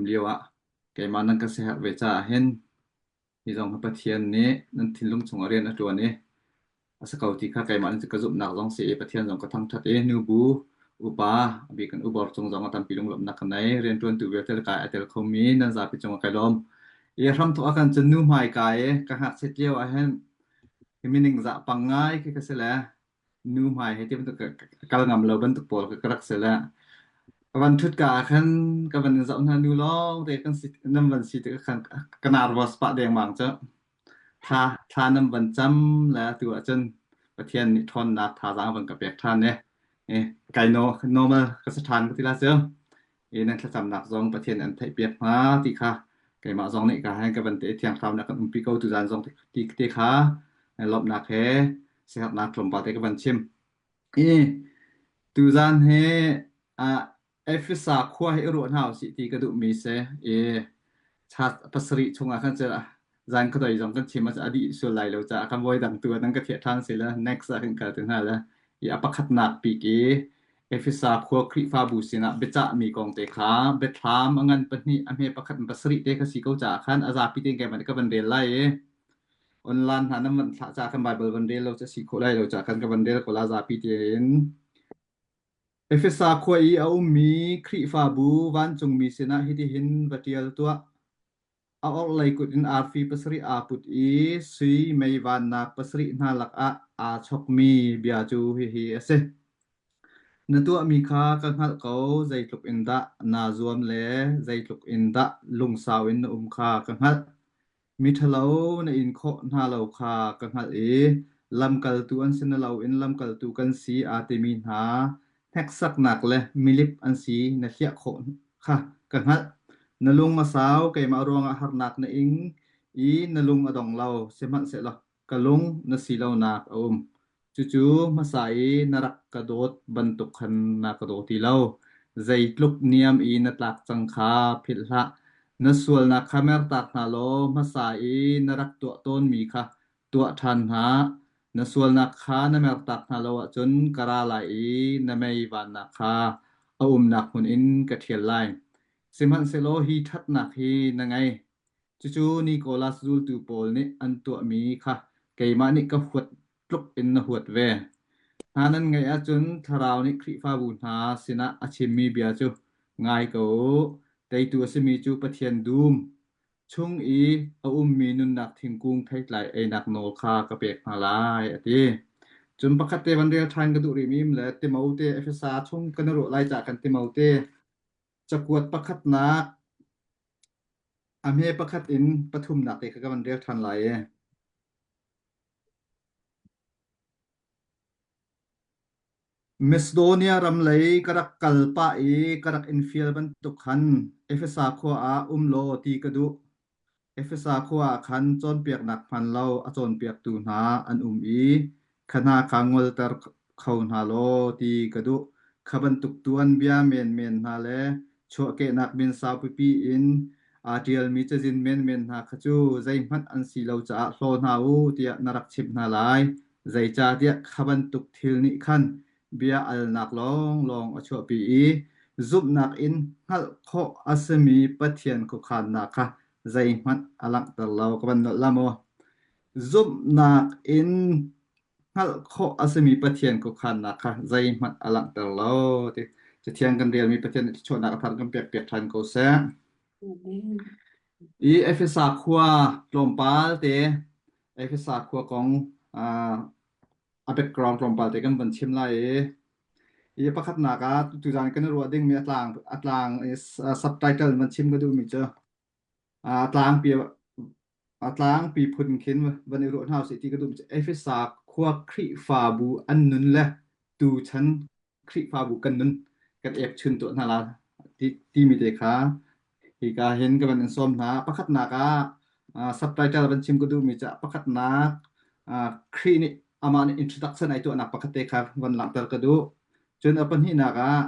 lio ah keimah nan ka siaherh ve caah hin hi zong hi Pathian nih nan thinlung chungah rian a ṭuan i a si ko ti kha keimah nih ka zumhnak zong si i Pathian zong ka thangṭhat i nubu upa a bik in ubor cung zong a tampi lunglawmhnak ka nei rianṭuantu vialte le kai a tel khomi nan zapi cungah kai lawm. I a hramthawk ah khan cun nu hmai kai i ka ngakchiat lio ah hin mining zah pang ngai khi ka si le nu hmai he ti bantuk kal ngam lo bantuk pawl ka rak si le ka van ṭhut ka ah khan ka van in zoh hna nu lawng te kan si nan van si tikah khan ka nervous pah dengmang cu thla thla nan van cam le tu ahcun Pathian nih ṭhawnnak thazaang van ka pek ṭhan e e kai no normal ka si ṭhan ka ti la cu i nan thlacamnak zong Pathian an theihpiak hna ti kha keimah zong nih ka hen ka van te thiang thlarau nih a kan umpi ko tuzan zong ti te kha lawmhnak he siaherhnak tlawmpal te ka van chim. I tuzan he ah Efesa khua hi i ruah hna usih ti ka duhmi si i chat pasarih chungah khan cun zan khuadei zong kan chim a dih sual lai lo caah kan voi dang tu ah nan ka thiah ṭhan si le next ah kan kal te hna le i a pakhatnak bik i Efesa khua Khrihfabu sinah biacahmi kong te kha biathlam a ngan pahnih a hme pakhat in pasarih te kha si ko caah khan a zapi tein keimah nih ka van rel lai i online hna nan van thlah caah khan Bible van rel lo cu a si khawh lai lo caah khan ka van rel ko la zapi tein Efesa khua i a ummi Khrihfabu vancungmi sinah hitihin va ṭial tuah. A orhlei kut in arfi pasarih aa put i sui mei vannak pasarih hna lakah aa chokmi bia cu hihi a si. Na tuahmi kha ka hngalh ko, zeitluk in dah naa zuam le zeitluk in dah lungsau in na um kha ka hngalh. Miṭhalo na in khawh hna lo kha ka hngalh i lamkaltu an si na loin lamkaltu kan si aa timi hna hneksaknak le milip an si na hliah khawh kha ka hngalh. Na lung a sau, keimah ruangah harnak na ing i na lung a dong lo, sihmanhsehlaw ka lung na si lonak a um. Cucu hmasa i na rak ka dawt bantuk khan na ka daw ti lo. Zeitluk niam i na tlak cang kha philh hlah. Na sualnak kha mertak hna law hmasa i na rak tuah tawnmi kha tuah ṭhan hna. Na sualnak kha na mertak hna lo ahcun ka ra lai i na mei vannak kha a umnak hmun in ka ṭhial lai. Sihmanhsehlaw hi ṭhatnak hi na ngei. Cucu Nikolas zultu pawl nih an tuahmi kha keimah nih ka huat tluk in na huat ve. Hna nan ngeih ahcun Thlarau nih Khrihfabu hna sinah a chimmi bia cu ngai ko u. Teitu a simi cu Pathian dum chung i a ummi nunnak thingkung theitlai einak nawl kha ka pek hna lai, a ti. Cun pakhat te van rel ṭhan ka duh rihmi le Timote Efesa chung kan i ruah lai caah kan Timote cakuat pakhatnak a hme pakhat in pathumnak te kha ka van rel ṭhan lai i. Macedonia ram lei ka rak kal pah i ka rak in fial bantuk khan Efesa khua ah um law ti ka duh. Efesa khua ah khan cawnpiaknak hman lo a cawnpiaktu hna an um i kha hna kha ngolter kho hna law ti ka duh. Kha bantuk tuanbia menmen hna le chuahkehnak min saupipi in aa ṭialmi cazin menmen hna kha cu zeihmanh an si lo caah hlaw hna u tiah na rak chimh hna lai. Zeicahtiah kha bantuk thil nih khan bia alnak lawnglawng a chuahpi i zumhnak in hngalh khawh a simi Pathian khuakhannak kha zeihmanh a langhter lo. Ka van nolh la maw? Zumhnak in hngalh khawh a simi Pathian khuakhannak kha zeihmanh a langhter lo. Ti Cathiang kan relmi Pathian nih thluachuahnak a thar kan pek piak ṭhan ko seh. I Efesa khua tlawmpal te Efesa khua kong a background tlawmpal te kan van chim lai i i pakhatnak ah tuzan kan i ruah dingmi a tlang a tlang subtitle van chim ka duhmi cu a tlangpi a tlangpi phun khin van i ruah hna usih ti ka duhmi cu Efesa khua Khrihfabu an nun le tuchan Khrihfabu kan nun kan epchun tuah hna la ti, timi te kha hika hin ka van in sawm hna. Pakhatnak ah uh, subtitle van chim ka duhmi cu pakhatnak uh, Khrih nih amah nih introduction ai tuahnak pakhat te kha van langhter ka duh. Cun a pahnihnak ah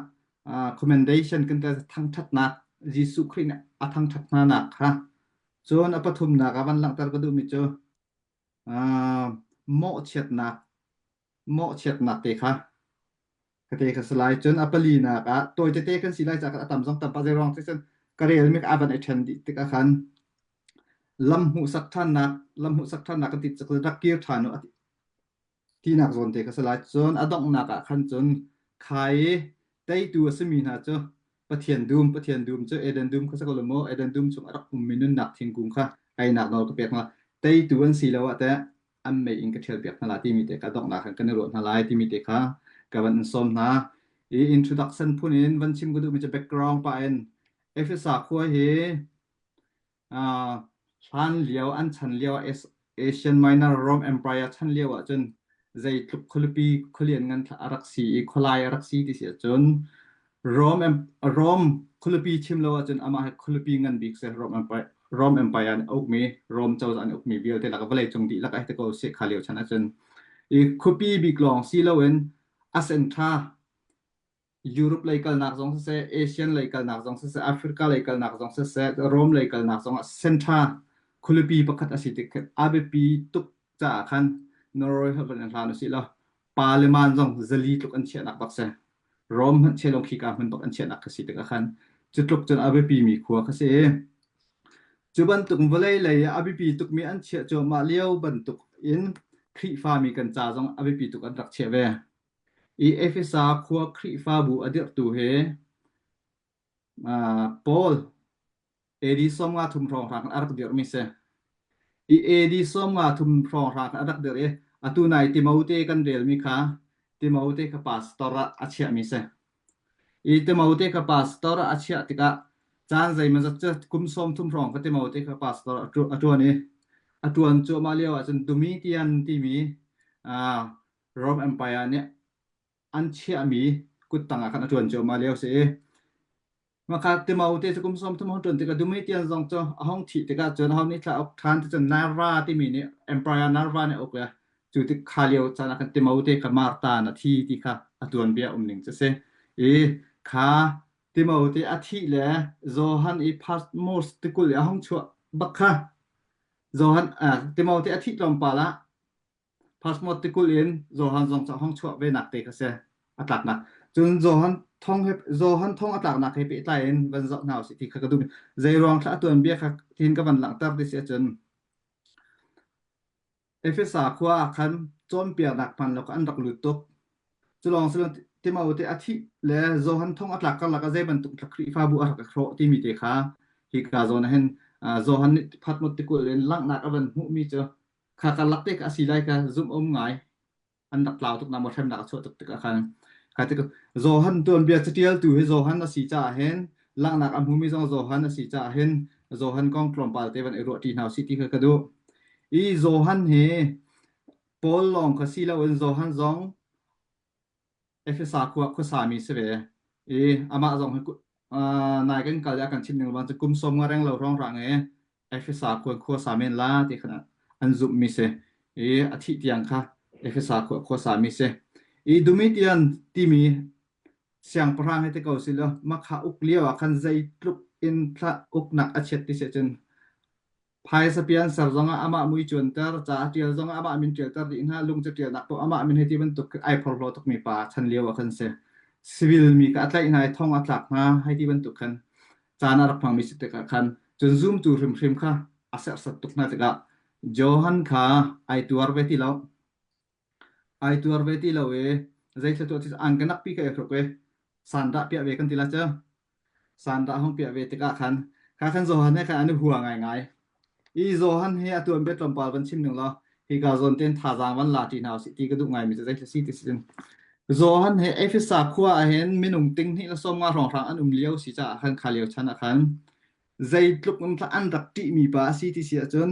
uh, commendation kan te thangthatnak Jesuh Khrih nih a thangthat hna nak kha. Cun a pathumnak ah van langhter ka duhmi cu uh, mawhchiatnak mawhchiatnak te kha ka te kha si lai. Cun a palinak ah tawi tete kan si lai caah a tam zong tam pah zei ruang ti cun. Ka relmi a van i ṭhen dih tikah khan lam hmuhsak ṭhannak lam hmuhsak ṭhannak kan ti cak rak kir ṭhan u tinak zawn te kha si lai. Cun a donghnak ah khan cun khai i teitu a simi hna cu Pathian dum, Pathian dum cu Eden dum kha si ko lo maw? Eden dum chung a rak ummi nunnak thingkung kha einak nawl ka pek hna. Teitu an si lo ah teh an mei in ka ṭhialpiak hna lai timi te kha donghnak khan kan i ruah hna lai timi te kha ka van in sawm hna. I introduction phun in van chim ka duhmi cu background pah in Efesa khua hi Hlan lio an chan lio ah Asian Minor Rome Empire chan lio ahcun zeitluk khualipi khualian ngan a rak si i khualai a rak si ti si ahcun Rome, Rome khualipi chim lo ahcun amah hi khualipi ngan bik si Rome Empire, Rome Empire nih a ukmi Rome cozah nih ukmi vialte lak vawleicung dihlak ah hi ti ko seh kha lio chan ahcun i khuapi bik lawng si loin a senṭha Europe lei kalnak zong siseh, Asian lei kalnak zong siseh, Africa lei kalnak zong siseh, Rome lei kalnak zong ah center khualipi pakhat a si tik a biapi tuk caah khan Norway holh van in hlan usih law Parliament zong zali tluk an chiahnak bak si. Rome hmanh chelong khika hmun bak an chiahnak kha si tikah khan cu tluk cun a biapi mi khua kha si. Cu bantuk vawlei lei ah a biapi tukmi an chiah cuahmah lio bantuk in Khrihfami kan ca zong a biapi tuk an rak chiah ve. I Efesa khua Khrihfabu a dirhtu hi Paul AD 53 hrawnghrang a rak dirhmi si. I AD 53 hrawnghrang a rak dirh i atu nai Timote kan relmi kha Timote kha pastor ah a chiahmi si. I Timote kha pastor ah a chiah tikah caan zeimawzat cu kum 30 hrawng kha Timote kha pastor a ṭuan i a ṭuan cuahmah lio ahcun Domitian timi Rome Empire nih an chiahmi kuttang ah khan a ṭuan cuahmah lio si i Maka Timote cu kum 30 hong ṭuan tikah Domitian zong cu a hong thih tikah cun aho nih thla uk ṭhan ti cun Nerva timi nih Emperor Nerva nih a uk i cu tik kha lio caan ah khan Timote kha Marta na thi ti kha a tuanbia um ning cu si i kha Timote a thih le Johan i Patmos tikulh i a hong chuah bak kha Johan Timote a thih tlawmpal ah Passport tikulh in Johan zong cu a hung chuah ve nak te kha si a tlaknak. Cun Johan thong he Johan thong a tlaknak he pehtlai in van zoh hna usih ti kha ka duh. Zei ruang thla a tuanbia kha tin ka van langhter ti si ahcun Efesa khua ah khan cawnpiaknak hman lo kha an rak lut tuk. Cu lawng si lo Timote a thih le Johan thong a tlak karlak ah zei bantuk Khrihfabu a rak i hrawh timi te kha hika zawn ah hin Johan nih Patmos tikulh in langhnak a van hmuhmi cu Kha karlak te kha a si lai kha zumh um ngai. An rak tlau tuk na maw hremnak a chuah tuk tikah khan kha tik Johan tuanbia catialtu hi Johan a si caah hin langhnak a hmumi zong Johan a si caah hin Johan kong tlawmpal te van i ruah ṭi hna usih ti kha ka duh. I Johan hi Paul lawng kha si loin Johan zong Efesa khua khuasami si ve i amah zong hi nai kan kal i a kan chim ning bang cu kum sawm nga reng lo hrawng rang i Efesa khua khuasa men la ti khan an zumhmi si i a thih tiang kha Efesa khua khuasami si. I Domitian timi siangpahrang hi te ko si law makha uk lio ah khan zeitluk in thla uknak a chiat ti si cun Phaisa pian ser zongah amah mui cuanter, ca a ṭial zongah amah min ṭialter dih hna, lung caṭialnak paoh amah min hei ti bantuk ai phorhlaw tukmi pa chan lio ah khan si. Civil mi kha a tlaih hna i thong a tlak hna hei ti bantuk khan caan a rak hmangmi si tikah khan cun zumtu hrimhrim kha a serhsat tuk hna tikah Johan kha ai tuar ve ti lo. Ai tuar ve ti lo i zeithil tuah ti an ka nakpi ka i hruk i sandah piah ve kan ti la cu. Sandah hong piah ve tikah khan kha khan Johan he khan an i hua ngaingai. I Johan hi a tuanbia tlawmpal van chim ning law hika zawn ten thazaang van la ṭi hna usih ti ka duh ngaimi cu zeithil si ti si cun Johan he Efesa khua ah hin minung ting hnih le 50 hrawnghrang an um lio si caah khan kha lio chan ah khan zeitluk in an rak ṭihmi pa a si ti si ahcun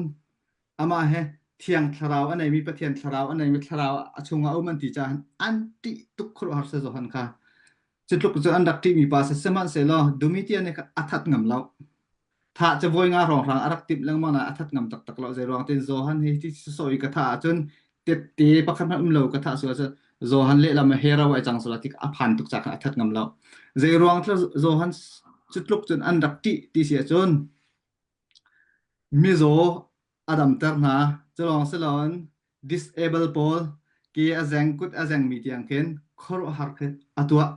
amah he Thiang Thlarau a neimi Pathian Thlarau a neimi Thlarau a chungah a um an ti caah an ṭih tuk khuaruahhar seh Johan kha. Cu tluk cu an rak ṭihmi pa si sihmanhsehlaw Domitian nih a that ngam lo. Thah cu voi nga hrawnghrang a rak timh lengmang nain a that ngam taktak lo. Zei ruang tin Johan hi ti sawsawh i ka thah ahcun tette pakhat hmanh um lo ka thah sual ahcun Johan lehlam ah hero ai cang sual ti a phan tuk caah khan a that ngam lo. Zei ruang Johan cu tluk cun an rak ṭih ti si ahcun Mizaw a damter hna. Culawng siloin disable pawl ke a zeng kut a zengmi tiang khin khuaruahhar khi a tuah.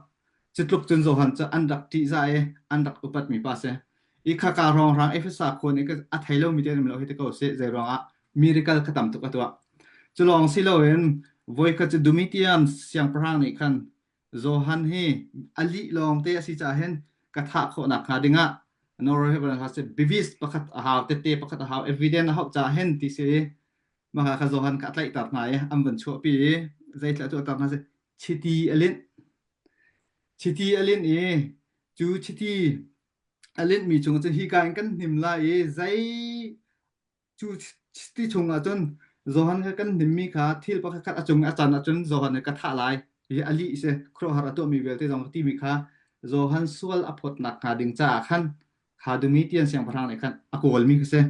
Cu tluk cun Johan cu an rak ṭihzah i an rak upatmi pa a si. I khaka hrawnghrang Efesa khua nih a thei lomi te an um lo hi ti ko seh. Zei ruangah miracle kha tam tuk a tuah. Cu lawng si loin voikhat cu Domitian siangpahrang nih khan Johan hi a lih lawng te a si caah hin ka thah khawh nakhnga dingah Bevis pakhat a hau, tette pakhat a hau, evidence a hauh caah hin ti si i mah kha Johan kha a tlaihter hna i an van chuahpi i zeithil a tuahter hna si chiti a linh. Chiti a linh i cu chiti a linhmi chung cun hika in kan hnim lai i zei cu ti chungah cun Johan kha kan hnimmi kha thil pakhat khat a cung a can ahcun Johan nih ka thah lai hi a lih si khuaruahhar a tuahmi vialte zong timi kha Johan sual a phawtnak hnga ding caah khan kha Domitian siangpahrang nih khan a kawlmi kha si.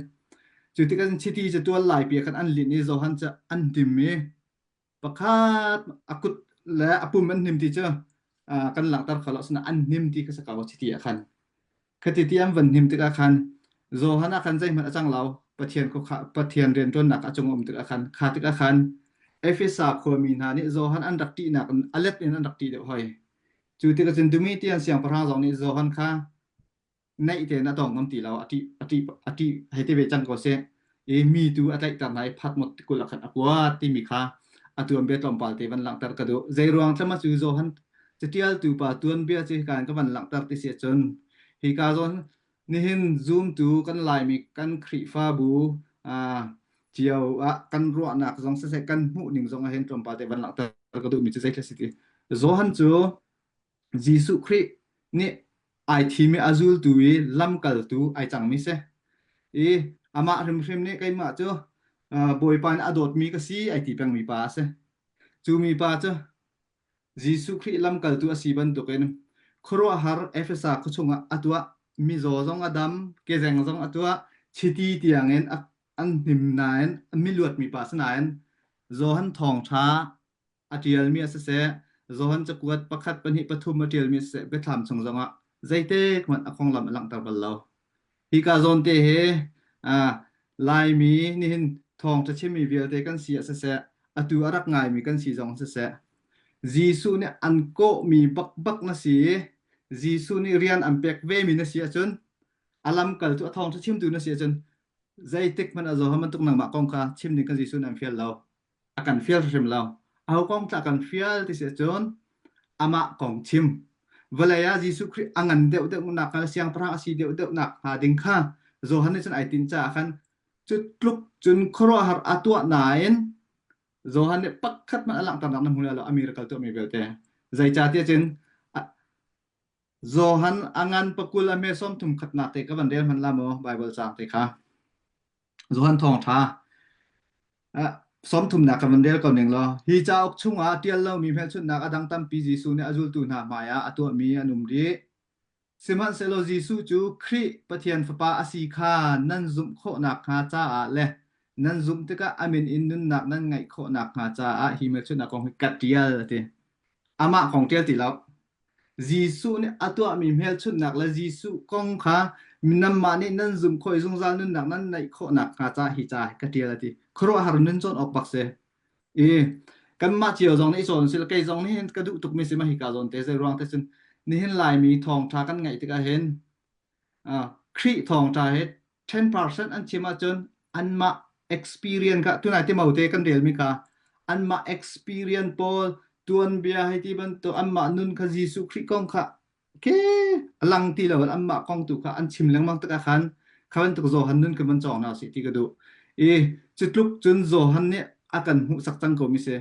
Cu tikah chiti cu tual laipi ah khan an linh i Johan cu an hnim i pakhat a kut le a pum an hnim ti cu kan langhter kho lo asinain an hnim ti kha si ko chiti ah khan khati ti an van hnim tikah khan Johan ah khan zeihmanh a cang lo Pathian Pathian rianṭuannak a cung um tikah khan kha tikah khan Efesa khuami hna nih Johan an rak ṭihnak in a let in an rak ṭih deuh hoi cu tikah cun Domitian siangpahrang zong nih Johan kha naih tein a tawng ngam ti lo a ṭih a ṭih a ṭih hei ti ve cang ko seh i mi tu a tlaihter hna i Patmos tikulh ah khan a kuat timi kha a tuanbia tlawmpal te van langhter ka duh zei ruang thlama cu Johan catialtu pa tuanbia cu hika in ka van langhter ti si ahcun hika zawn nihin zumtu kan Laimi kan Khrihfabu cio ah kan ruahnak zong siseh kan hmuh ning zong ah hin tlawmpal te van langhter ka duhmi cu zei si ti Johan cu Jesuh Khrih nih ai thim i a zultu i lamkaltu ai cangmi si. I amah hrimhrim nih keimah cu Bawipa nih a dawtmi ka si ai ti pengmi pa a si. Cu mi pa cu Jesuh Khrih lamkaltu a si bantukin khuaruahhar Efesa khua chungah a tuah, mizaw zong a dam, kezeng zong a tuah, chiti tiangin an hnim nain miluatmi pa si nain Johan thawngṭha a ṭialmi a siseh, Johan cakuat pakhat pahnih pathum a ṭialmi a siseh, Biathlam chung zongah zeitik hmanh a konglam a langhter bal lo. Hika zawn te hi Laimi nihin thawngṭha chimmi vialte kan si ah siseh, atu a rak ngaimi kan si zong siseh, Jesuh nih an kawhmi bakbak na si i Jesuh nih rian an pek vemi na si ahcun a lamkaltu a thawngṭha chimtu na si ahcun zeitik hmanh ah Johan bantuk nangmah kong kha chim ding kan Jesuh nih an fial lo. A kan fial hrim lo. Aho kong tah kan fial ti si ahcun amah kong chim. Vawlei ah Jesuh Khrih a ngan deuhdeuh nak hnga le siangpahrang a si deuhdeuh nak hnga ding kha Johan nih cun ai tinh caah khan cu tluk cun khuaruahhar a tuah nain Johan nih pakhat hmanh a langhternak na hmu lai lo a miracle tuahmi vialte. Zeicahtiah cun Johan a ngan pakul a hme sawmthum khatnak te ka van rel hmanh la maw Bible caang te kha. Johan thawngṭha sawmthumnak ka van rel ko ning law hi cauk chungah ṭial lomi hmelchunhnak a dang tampi Jesuh nih a zultu hna hmaiah a tuahmi an um rih. Sihmanhsehlaw Jesuh cu Khrih Pathian Fapa a si kha nan zumh khawh nakhnga caah le nan zumh tikah a min in nunnak nan ngeih khawh nakhnga caah hi hmelchunhnak kong hi ka ṭial a ti. Amah kong ṭial ti lo. Jesuh nih a tuahmi hmelchunhnak le Jesuh kong kha nanmah nih nan zumh khawh i zungzal nunnak nan neih khawh nakhnga caah hi ca hi ka ṭial a ti. Khuaruahhar nun cawn awk bak si. I kanmah cio zong nih i cawn sila kei zong nih hin ka duh tukmi si ma hika zawn te zei ruang te cun nihin Laimi thawngṭha kan ngaih tikah hin Khrih thawngṭha hi 10% an chim ahcun anmah experience kha tunai timo te kan relmi kha anmah experience pawl tuanbia hei ti bantuk anmah nun kha Jesuh Khrih kong kha ke a lang ti lo anmah kong tu kha an chim lengmang tikah khan kha bantuk Johan nun kan van cawng hna usih ti ka duh i cu tluk cun Johan nih a kan hmuhsak cang ko mi si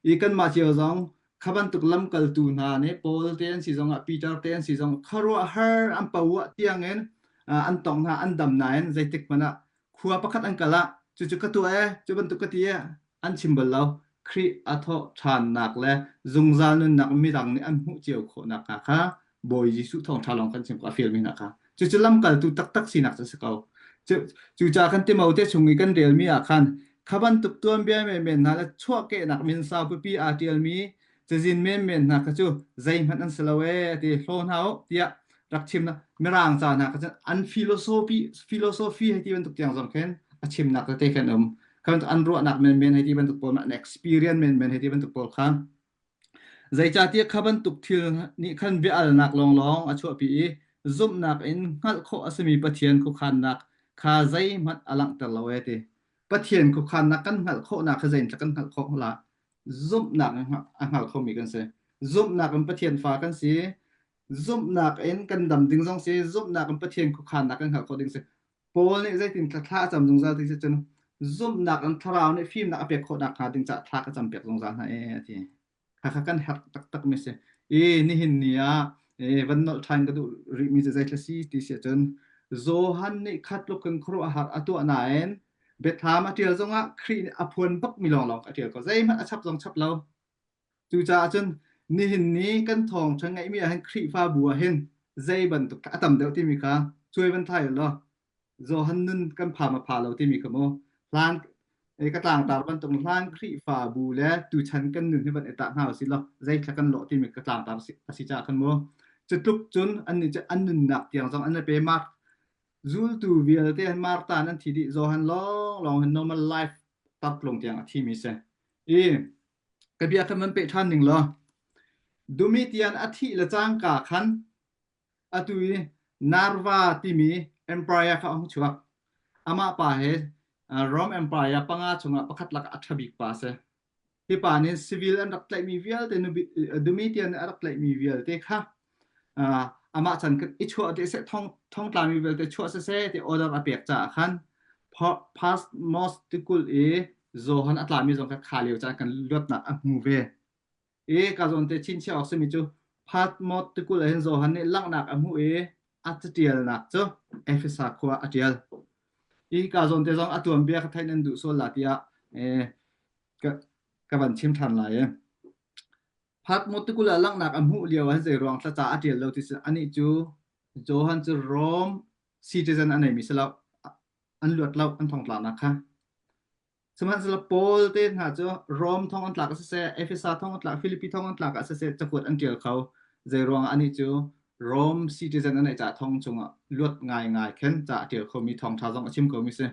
i kanmah cio zong kha bantuk lamkaltu hna nih Paul te an si zongah Peter te an si zong khuaruahhar an poah tiangin an tong hna an dam nain zeitik hmanh ah khua pakhat an kal ah cucu ka tuah e cu bantuk ka ti e an chim bal lo Khrih a thawh ṭhannak le zungzal nunnak midang nih an hmuh cio khawh nakhnga kha Bawi Jesuh thawngṭha lawng kan chim ko a fialmi hna kha cucu lamkaltu taktak sinak cu a si ko cucaah kan Timote chung i kan relmi ah khan kha bantuk tuanbia menmen hna le chuahkehnak min saupipi aa ṭialmi cazin menmen hna kha cu zeihmanh an si lo ee ti hlaw hna u tiah rak chim mirang ca hna kha cun an philosophy philosophy hei ti bantuk tiang zong khin a chimnak tete khan um kha bantuk an ruahnak menmen hei ti bantuk pawl an experience menmen hei ti bantuk pawl kha Zeicahtiah kha bantuk thil nih khan bia-alnak lawnglawng a chuahpi i zumhnak in hngalh khawh a simi Pathian khuakhannak kha zeihmanh a langhter lo ee ti. Pathian khuakhannak kan hngalh khawhnak kha zein kan hngalh khawh la? Zumhnak in a hngal khomi kan si. Zumhnak in Pathian fa kan si. Zumhnak in kan dam ding zong si. Zumhnak in Pathian khuakhannak kan hngalh khawh ding si. Paul nih zeitin thla a cam zungzal ti si cun zumhnak in thlarau nih fimnak a pek khawh nakhnga ding caah thla ka campiak zungzal hna ee a ti. Khakha kan herh taktak mi si. I nihin ni ah van nolh ṭhan ka duh rihmi cu zeithla si ti si ahcun Johan nih kha tluk in khuaruahhar a tuah nain biathlam a ṭial zongah Khrih nih a phuan bakmi lawnglawng a ṭial ko. Zeihmanh a chap zong chap lo. Cucaah cun nihin ni kan thawngṭha ngeihmi ah hin Khrihfabu ah hin zei bantuk a tam deuh timi kha cuai van thai u law Johan nun kan pha ma pha lo timi kha mu hlan ka tlangtar bantuk hlan Khrihfabu le tuchan kan nun hi van i tah hna usih law zeithla kan lawh timi ka tlangtar a si caah khan mu cu tluk cun annih cu an nunnak tiang zong an pe Mark zultu vialte Martha an thi dih Johan lawng lawng hin normal life tartlung tiang a thimi si i ka bia khan van peh ṭhan ning law Domitian a thih le cangka khan Atu i Narva timi empire kha a hung chuak. Amah pa hi Rome Empire panga chungah pakhat lakah a ṭha bik pa a si. Hi pa nih civil an rak tlaihmi vialte Domitian nih a rak tlaihmi vialte kha amah chan i chuah dih seh thong thongtlami vialte chuah siseh ti order a pek caah khan Patmos tikulh i Johan a tlami zong kha kha lio caan kan luatnak a hmu ve. I ka zawn te chinchiah awk simi cu Patmos tikulh ah hin Johan nih langhnak a hmuh i a caṭialnak cu Efesa khua a ṭial. I ka zawn te zong a tuanbia ka theih nan duh sual la tiah eh, ka, ka van chim ṭhan lai i. Patmos tikulh ah langhnak a hmuh lio ah zei ruang thla ca a ṭial lo ti si anih cu Johan cu Rome citizen a neimi si lo. An luat lo, an thongtlaknak kha. Sihmanhsehlaw Paul te hna cu Rom thong an tlak ah siseh, Efesa thong an tlak, Filipi thong an tlak ah siseh cakuat an ṭial kho. Zeiruangah anih cu Rom citizen a neih caah thong chungah luat ngaingai khin ca a ṭial khomi thawngṭha zong a chim khomi si.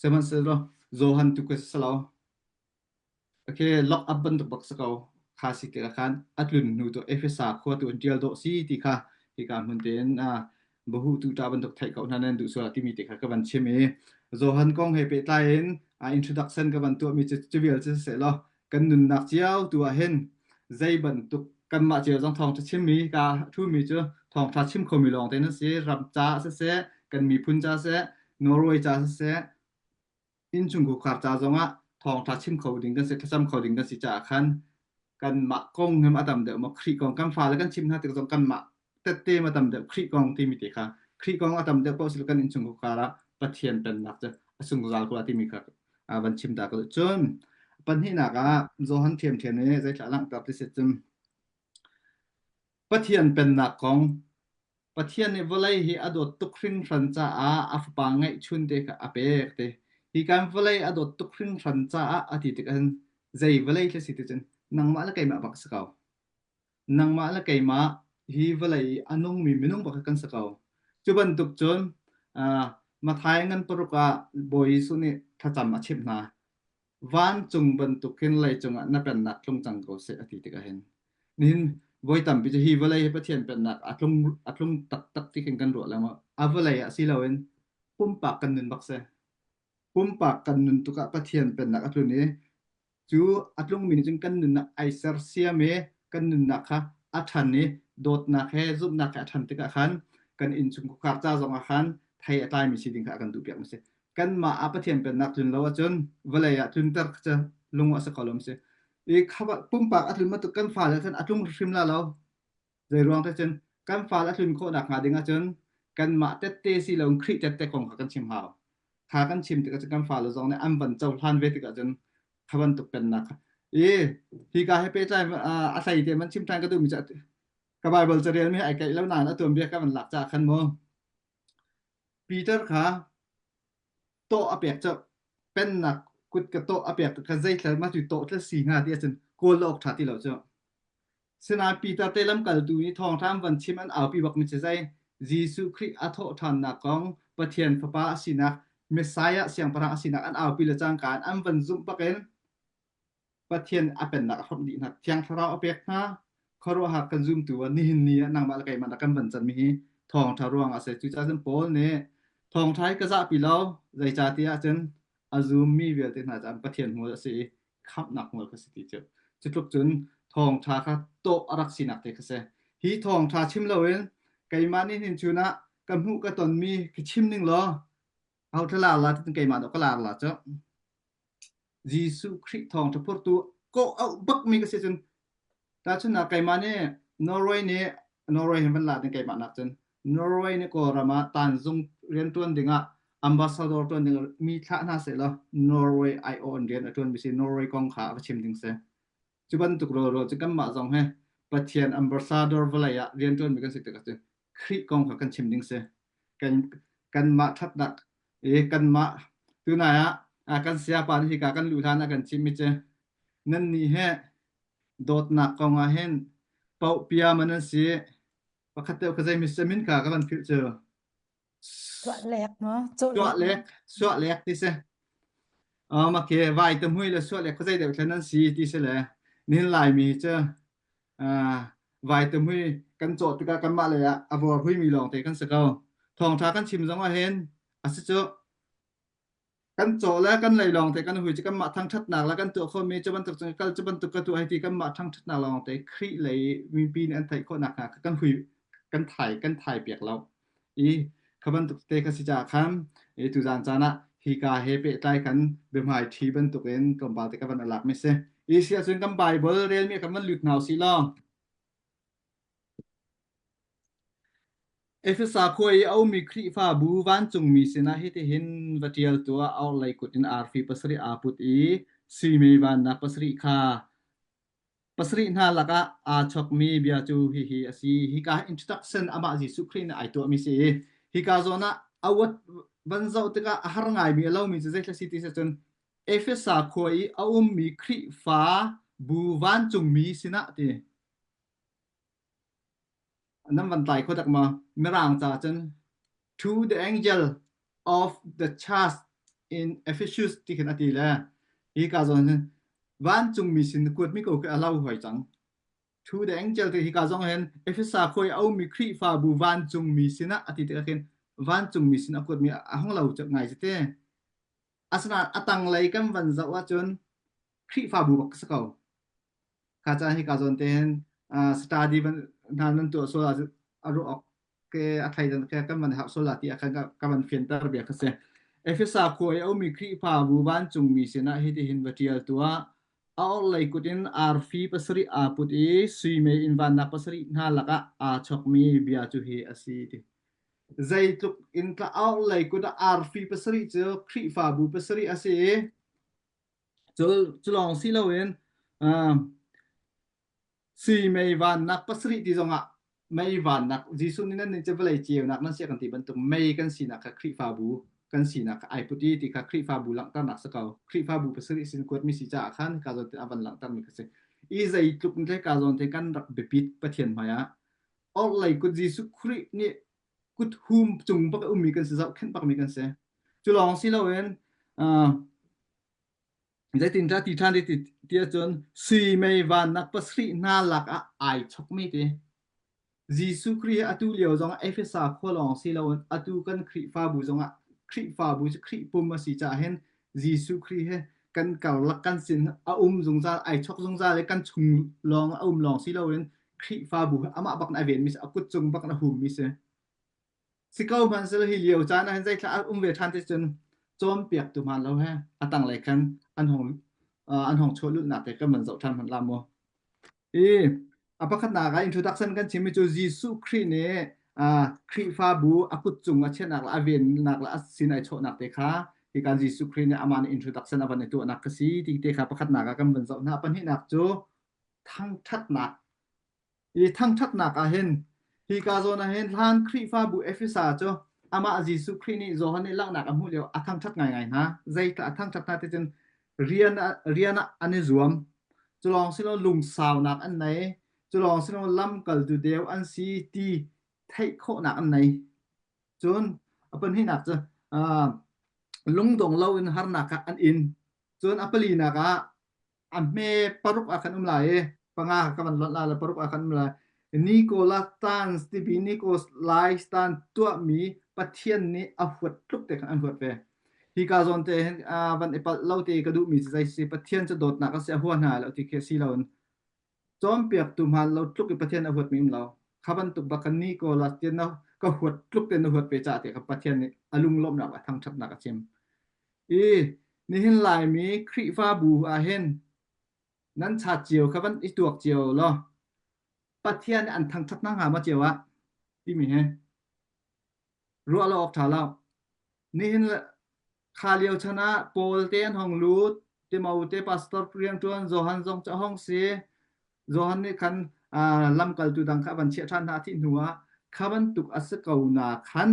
Sihmanhsehlaw Johan tu ka si lo. Okay, lock up bantuk bak si ko. Kha si tikah khan a tlun hnu tu Efesa khua tu an ṭial dawh si ti kha hika hmun tein bahu tu ṭa bantuk theih ko hna nan duh sual timi te kha ka van chim i Johan kong he pehtlai in introduction ka van tuahmi cu cu vial cu seh law kan nunnak cio tu ah hin zei bantuk kanmah cio zong thawngṭha chimmi ka ṭhumi cu thawngṭha chim khomi lawng te nan si ram ca siseh kan miphun ca siseh Norway ca siseh innchungkhar ca zongah thawngṭha chim kho ding kan si thlacam kho ding kan si caah khan kanmah kong hem a tam deuh maw Khrih kong kan fale kan chim hna tik zong kanmah tette ma tam deuh Khrih kong timi te kha Khrih kong a tam deuh paoh si kan innchungkhar ah Pathian pennak cu a sungzal ko timi kha van chim ta ko cun pahnihnak ah Johan ṭhiamṭhiam nih zeithla langhter ti si cun Pathian pennak kong Pathian nih vawlei hi a dawt tuk hringhran caah a fapa ngeihchun te kha a pek ti. Hi kan vawlei a dawt tuk hringhran caah a ti tik ahhin zei vawlei khi si ti cun nangmah le keimah bak si ko. Nangmah le keimah hi vawlei i a nungmi minung bak kan si ko. Cu bantuk cun uh, Matthai ngan paruk ah Bawi Jesuh nih thlacam a chimh hna. Vancung bantuk khin leicung ah na pennak tlung cang ko seh a ti tikah hin nihin voi tampi cu hi vawlei hi Pathian pennak a tlung a tlung taktak ti khin kan ruah lengmang. A vawlei ah si loin pumpak kan nun bak si. Pumpak kan nun tuk ah Pathian pennak a tlun i cu a tlungmi nih cun kan nunnak ai sersiam i kan nunnak kha a ṭhan i dawtnak he zumhnak he a ṭhan tikah khan kan innchungkhar ca zongah khan thei a tlaimi si ding kha a kan duhpiak mi si. Kanmah ah Pathian pennak tlun lo ahcun vawlei ah tlunter kha cu lung a si ko lo si. I pumpak a tlun bantuk kan fale khan a tlung hrim la lo. Zei ruang te cun kan fale a tlun khawh nakhnga ding ahcun kanmah tette si lo Khrih tette kong kha kan chim hau. Kha kan chim tikah cun kan fale zong nih an van cohlan ve tikah cun kha bantuk pennak kha i hika he pehtlai a hlei te man chim ṭhan ka duhmi cu ka Bible carel mi ai kaih lo nain a tuanbia ka van lak caah khan mu Peter kha tawh a pek cu pennak kut ka tawh a pek kha zeithla ma tu tawh tla si hnga ti ahcun kawl awk ṭha ti lo cu. Sinain Peter te lamkaltu nih thawngṭha an van chim an aupi bak mi cu zei Jesuh Khrih a thawhṭhannak kong Pathian Fapa a sinak Messiah siangpahrang a sinak an aupi le cangka in an van zumh bak in Pathian a pennak a hrawmh dih hna. Thiang Thlarau a pek hna. Khuaruahhar kan zumtu ah nihin ni ah nangmah le keimah na kan van canmi hi. Thawngṭha ruangah a si. Cucaah cun Paul nih thawngṭha hi ka zahpi lo, zeicahtiah cun a zummi vialte hna caah Pathian hmual a si i khamhnak hmual kha si ti cu. Cu tluk cun thawngṭha kha tawh a rak sinak te kha si. Hi thawngṭha chim loin keimah nih hin chun ah ka hmuh ka tonmi ka chim ning law ho thla lar la ti keimah dawh ka lar la cu. Jesuh Khrih thawngṭha phurtu kawh auh bakmi ka si cun tahchunhnak keimah nih Norway nih Norway hin van la ding keimah nak cun Norway nih Kawlram ah tanzung rianṭuan dingah ambassador ṭuan ding mi thlah hna sehlaw Norway aiawh in rian a ṭuanmi si Norway kong kha a va chim ding si. Cu bantuk rawlrawl cu kanmah zong he Pathian ambassador vawlei ah rianṭuanmi kan si tikah cun Khrih kong kha kan chim ding si. Kan kanmah ṭhatnak i kanmah tunai ah kan sayapa nih hika kan luh hlan ah kan chimmi cu nannih he dawtnak kong ah hin paohpia man an si pakhat deuh kha zei min kha ka van philh cu Suahlek maw? Cawhlek. Suahlek, suahlek ti si. Um, okay, vai te mui le suahlek kha zei deuh thlen an si ti si le nihin Laimi cu uh, vai te mui kan cawh tikah kanmah lei ah a vor huimi lawng te kan si ko. Thawngṭha kan chim zong ah hin a si cu Kan caw le kan lei lawngte kan hui cu kanmah thangṭhatnak le kan tuah khawhmi cu bantuk cun kal cu bantuk ka tuah hei ti kanmah thangṭhatnak lawngte Khrih lei mipi nih an theih khawh nakhnga kan hui kan thai kan thai piak lo. I kha bantuk te kha si caah khan i tuzaan caan ah hika he pehtlai khan biahmai ṭhi bantukin tlawmpal te ka van alak mi si. I si ahcun kan Bible relmi kan van lut hna usih law Efesa khua i a ummi Khrihfabu vancungmi sinah hitihin va ṭial tuah: A orhlei kut in arfi pasarih aa put i sui mei vannak pasarih kha pasarih hna lakah aa chawkmi bia cu hihi a si. Hika introduction amah Jesuh Khrih nih ai tuahmi si i hika zawn ah a uat van zoh tikah a har ngaimi a lomi cu zeithla si ti si cun Efesa khua i a ummi Khrihfabu vancungmi sinah ti. Nan van tlai kho tak maw? Mirang ca cun To the angel of the church in Ephesus ti khin a ti le hi ka zawn hin vancungmi sin kuatmi ko khi a lo hoi cang. To the angel ti hi ka zong hin Efesa khua i a ummi Khrihfabu vancungmi sinah a ti tikah khin vancungmi sin a kuatmi a hung lo ngai si te. Asinain a tanglei kan van zoh ahcun Khrihfabu bak si ko. Kha caan hika zawn te hin study hna nan tuah sual ahcun a ruah awk ke a thleidan ke kan van herh sual la ti ah khan ka van fianter bia kha si. Efesa khua i a ummi Khrihfabu vancungmi sinah hitihin va ṭial tuah. A orhlei kut in arfi pasarih aa put i sui mei in vannak pasarih hna lakah aa chawkmi bia cu hi a si ti. Zeitluk in tla a orhlei kut ah arfi pasarih cu Khrihfabu pasarih a si i Cu, cu lawng si loin uh, sui mei vannak pasarih ti zongah mei vannak Jesuh nih nan nih cu vawlei ceunak nan si kan ti bantuk mei kan sinak kha Khrihfabu kan sinak kha ai put i ti kha Khrihfabu langhternak si ko. Khrihfabu pasarih sin kuatmi si caah khan ka zawn te a van langhtermi kha si. I zeitluk in ka zawn te kan rak biapit Pathian hmai ah orhlei kut Jesuh Khrih nih kut hum cung bak a ummi kan si zohkhenh bakmi kan si. Cu lawng si loin uh, Zeitindah ti ṭhan ti ti ahcun sui mei vannak pasarih hna lakah ai chawkmi ti. Jesuh Khrih hi atu lio zongah Efesa khua lawng si loin atu kan Khrihfabu zongah Khrihfabu cu Khrih pum a si caah hin Jesuh Khrih hi kan karlak kan sin a um zungzal ai chawk zungzal i kan chung lawng a um lawng si loin Khrihfabu hi amah bak in a venmi si a kut cung bak in a hummi si. Si ko hmanhsehlaw hi lio caan ah hin zeithla a um ve ṭhan ti cun cawnpiaktu hmaan lo he a tanglei khan an hung an hung chuah lulhnak te kan van zoh ṭhan hmanh la mu. I a pakhatnak ah introduction kan chimmi cu Jesuh Khrih nih Khrihfabu a kut cung a chiahnak le a vennak le a sin ai chawhnak te kha hika Jesuh Khrih nih amah nih introduction a van i tuahnak ka si ti te kha pakhatnak ah kan van zoh hna. Pahnihnak cu thangṭhatnak Hi thangṭhatnak ah hin hika zawn ah hin hlan Khrihfabu Efesa cu amah Jesuh Khrih nih Johan nih langhnak a hmuh lio a thangṭhat ngaingai hna. Zeitluk a thangṭhat hna ti cun rian ah, rian ah an i zuam. Cu lawng si lo lungsaunak an nei. Cu lawng si lo lamkaltu deu an si ti theih khawhnak an nei. Cun a pahnihnak cu uh, lungdong loin harnak kha an in. Cun a palinak ah a hme paruk ah khan um lai i panga ka van lonh la le paruk ah khan um lai. Nikola Stans timi Nikolai Stan tuahmi Pathian nih a huat tluk te khan an huat ve. Hi ka zawn te hin van i palh lo te ka duhmi cu zei si Pathian cu dawtnak a si a hua hna lo ti khi si loin cawnpiaktu hmaan lo tluk i Pathian a huatmi um lo. Kha bantuk bak khan Nikola te na ka huat tluk te na huat ve caah te kha Pathian nih a lunglawmhnak le a thangṭhatnak a chim. I nihin Laimi Khrihfabu ah hin nan chat cio kha van i tuak cio law Pathian nih an thangṭhat hna hnga maw cio ah timi hi ruah lo awk ṭha lo. Nihin kha lio chan ah Paul te an hong lut, Timote pastor rianṭuan Johan zong cu a hong si. Johan nih khan lamkaltu dang kha a van chiah ṭhan hna a thih hnu ah kha bantuk a si ko na khan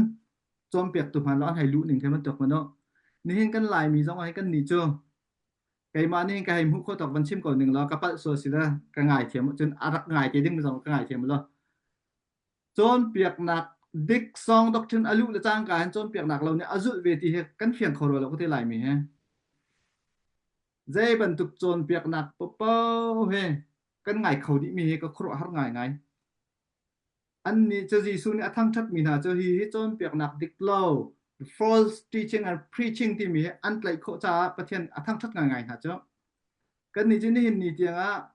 cawnpiaktu hmaan lo an hei luh ning kha bantuk hmanh u. Nihin kan Laimi zong ah hin kannih cu keimah nih ka hei hmuh khawh tawk van chim ko ning law ka palh sual si le ka ngaithiam cun a rak ngai te ding zong ka ngaithiam law cawnpiaknak dik song doctrine a luh le cangka hin cawnpiaknak lo nih a zulh ve ti hi kan fiang kho rua lo ka ti laimi he zei bantuk cawnpiaknak paohpaoh he kan ngai kho dih mi hi ka khuaruahhar ngaingai. Annih cu Jesuh nih a thangṭhatmi hna cu hihi cawnpiaknak dik lo, false teaching and preaching timi hi an tlaih khawh caah Pathian a thangṭhat ngaingai hna cu. Kannih cu nihin ni tiangah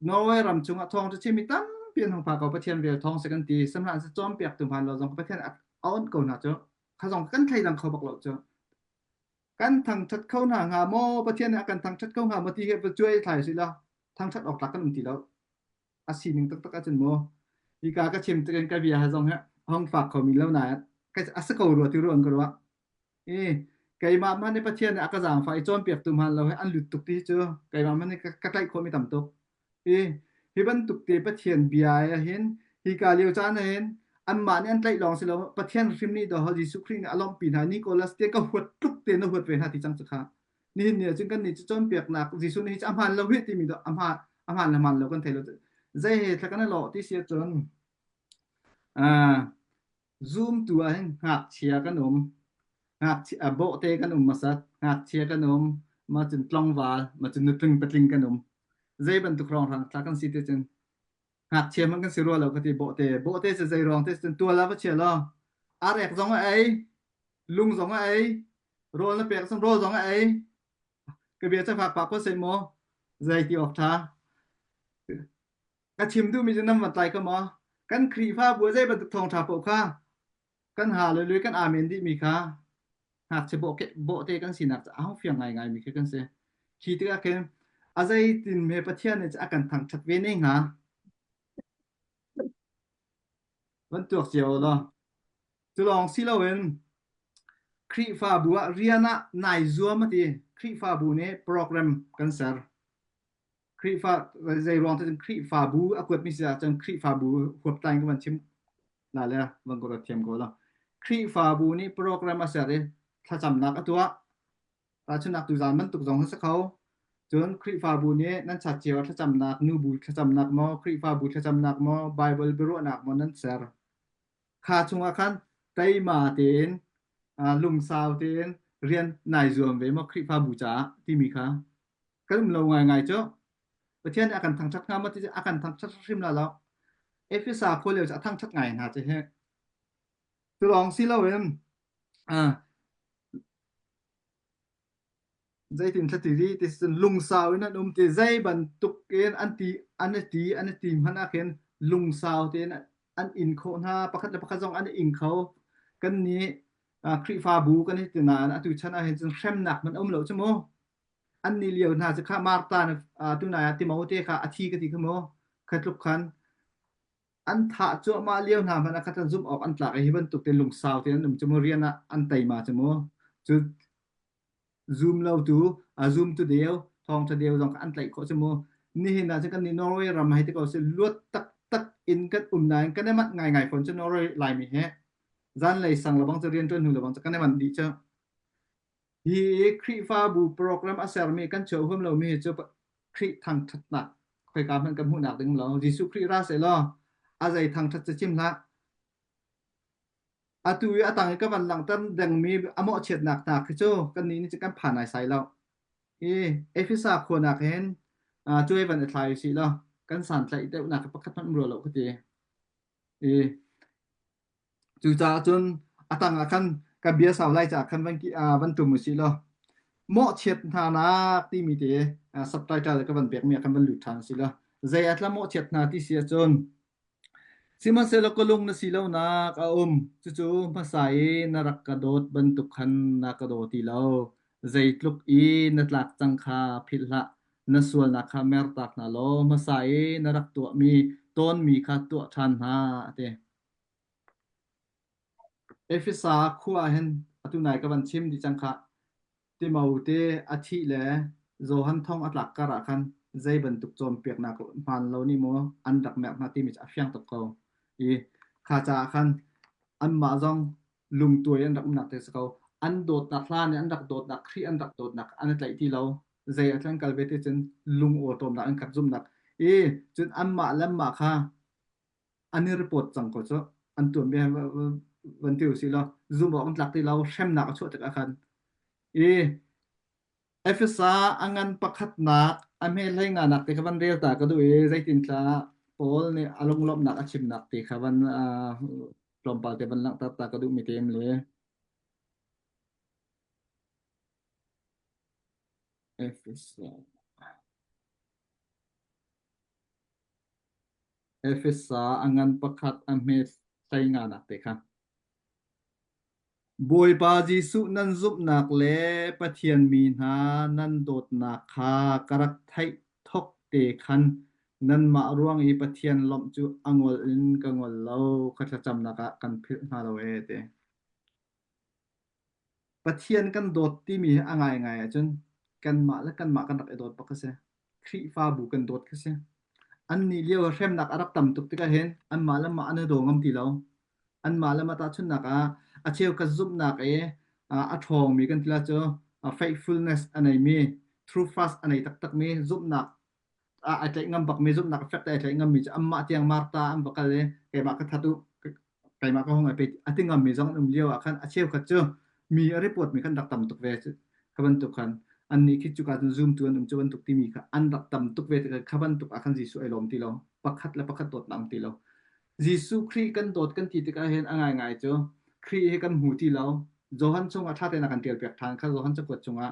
Norway ram chungah thawngṭha chimmi tampi an hung pha ko. Pathian vel thawng si kan ti. Sihmanhsehlaw cawnpiaktu hmaan lo zong Pathian a onh ko hna cu. Kha zong kan thleidang kho bak lo cu. Kan thangṭhat kho hna hnga maw? Pathian nih a kan thangṭhat kho hnga maw ti hi va cuai thlai si law thangṭhat awk tlak kan um ti lo. A sining taktak ahcun maw hika ka chim tikin ka bia he zong hi hong fak kho mi lo nain a si ko rua ti ruang ka ruah. I keimah hmanh nih Pathian nih a ka zaangfah i cawnpiaktu hmaan lo he an lut tuk ti cu keimah hmanh nih ka tlaih khawhmi tam tuk. I hi bantuk te Pathian bia ah hin hika lio caan ah hin anmah nih an tlaih lawng si lo Pathian hrim nih dawh Jesuh Khrih nih a lawmhpi hna Nicholas te ka huat tluk te na huat ve hna ti cang cu kha. Nihin ni ahcun kannih cu cawnpiaknak Jesuh nih hi cu a hmaan lo hih timi a hmaan a hmaan le hmaan lo kan thei lo. Zei he thla kan i lawh ti si ahcun zumtu ah hin ngakchia kan um. Ngakchia bawhte kan um hmasat, ngakchia kan um, mah cun tlangval, mah cun nutling patling kan um. Zei bantuk hrawnghrang thla kan si ti cun ngakchia hmanh kan si rua lo ka ti bawhte. Bawhte cu zei ruang te cun tual ah va chia law arek zong a ei, lung zong a ei, rawl na pek cun rawl zong a ei. Ka bia cafak pah ko seh maw? Zei ti awk ṭha. Ka chim duhmi cu nan van tlai ko maw? Kan Khrihfabu ah zei bantuk thawngṭha paoh kha kan hallelujah kan amen dihmi kha ngakchia bawhte kan sinak cu a hung fiang ngaingaimi khi kan si. Khi tikah khin a zeitin hme Pathian nih a kan thangṭhat ve ne hnga? Van tuak cio law. Cu lawng si loin Khrihfabu ah rian ah nai zuam a ti. Khrihfabu nih program kan ser. Khrihfa zei ruang te Khrihfabu a kuatmi si ahcun Khrihfabu huaptlai ka van chim la le van ka ruat thiam ko la. Khrihfabu nih program a ser i thlacamnak a tuah. Tahchunhnak tuzaan bantuk zong a si kho. Cun Khrihfabu nih nan chat cio ah thlacamnak, nubu thlacamnak maw, Khrihfabu thlacamnak maw, Baibal biaruahnak maw nan ser. Kha chungah khan teima tein, lungsau tein rian nai zuam ve maw Khrihfabu caah timi kha kan um lo ngaingai cu. Pathian nih a kan thangṭhat hnga maw ti cu a kan thangṭhat hrim la lo. Efesa khua lio cu a thangṭhat ngai hna cu hi. Cu lawng si loin Zeitin thla ti ti cun lungsau in an um ti zei bantuk in an ti an i ti an i ti hmanh ah khin lungsau tein an in khawh hna pakhat le pakhat zong an i ing kho kan nih Khrihfabu kan i ti nain atu chan ah hin cun hremnak hmanh a um lo cu mu an nih lio hna cu kha Martha tunai ah Timote kha a thi ka ti kha mu kha tluk khan an thah cuahmah lio hna hmanh ah khan zumh awk an tlak i hi bantuk te lungsau tein an um cu mu rian ah an teima cu mu cu zum lo tu a zum tu deu thawngtha deu zong kha an tlaih khawh cu mu nihin ah cun kan nih Norway ram hei ti ko si luat taktak in kan um nain kan i manh ngaingai fawn cu Norway Laimi he zanlei sang lebang cu rian ṭuan hnu lebang cu kan i manh dih cu hi Khrihfabu program a sermi kan chuah huam lomi cu Khrih thangṭhatnak khoika hmanh kan hmuhnak ding lo. Jesuh Khrih ra seh law a zei thangṭhat cu chim hlah. Atu i a tang i ka van langhter dengmi a mawhchiatnak hna khi cu kannih nih cun kan phan naisai lo. Hi Efesa khua nak hin cuai van i thlai usih law kan. kan santlaih deuhnak hi pakhat hmanh um rua lo ka ti. I cucaah cun a tang ah khan ka bia sau lai caah khan van van tum usih law mawhchiat hna nak timi te subtitle ka van pekmi ah khan van lut ṭhan usih law zei ah tla mawhchiat hna ti si ahcun Sihmanhsehlaw ka lung na si lonak a um, cucu hmasa i na rak ka dawt bantuk khan na ka daw ti lo. Zeitluk i na tlak cang kha philh hlah, na sualnak kha mertak hna law hmasa i na rak tuahmi tawnmi kha tuah ṭhan hna, a ti. Efesa khua ah hin atu nai ka van chim dih cang khah. Timote a thih le Johan thong a tlak kar ah khan zei bantuk cawnpiaknak hmaan lo nih maw an rak merh hna timi cu a fiang tuk ko. I kha caah khan anmah zong lungtuai an rak umnak te si ko. An dawtnak hlan i an rak dawtnak Khrih an rak dawtnak an i tlaih ti lo. Zei a tlan kal ve ti cun lung awṭawmnak an khat zumhnak. I cun anmah le anmah kha an i report cang ko cu an tuanbia van ti usih law zumh awk an tlak ti lo hremnak a chuah tikah khan i Efesa a ngan pakhatnak a hme hlei nganak te kha van rel ta ka duh i zeitin tla Paul nih a lunglawmhnak a chimnak te kha van tlawmpal te van langhter ta ka duh mi te le Efesa Efesa a ngan pakhat a hme hlei nganak te kha. Bawipa Jesuh nan zumhnak le Pathian mi hna nan dawtnak kha ka rak theih thawk te khan nanmah ruang i Pathian lawmh cu a ngol in ka ngol lo, ka thlacamnak ah kan philh hna lo ee ti. Pathian kan dawt timi hi a ngaingai ahcun kanmah le kanmah kan rak i dawt bak a si. Khrihfabu kan dawt kha si. Annih lio ah hremnak a rak tam tuk tikah hin anmah le mah an i daw ngam ti lo. Anmah le mah tahchunhnak ah a cheukhat zumhnak i a ṭhawngmi kan ti la cu faithfulness a neimi, true fast a nei taktakmi zumhnak ai tlaih ngam bakmi zumhnak a fek te ai tlaih ngammi cu anmah tiang Martha an va kal i keimah ka that u keimah ka hung ai pe a ti ngammi zong an um lio ah khan a cheukhat cu mi a report mi khan rak tam tuk ve kha bantuk khan annih khi cuka cun zumtu an um cu bantuk timi kha an rak tam tuk ve tikah kha bantuk ah khan Jesuh ai lawm ti lo pakhat le pakhat dawtnak um ti lo Jesuh Khrih kan dawt kan ti tikah hin a ngaingai cu Khrih hi kan hmu ti lo Johan chungah ṭha tein a kan ṭialpiak ṭhan kha Johan cakuat chungah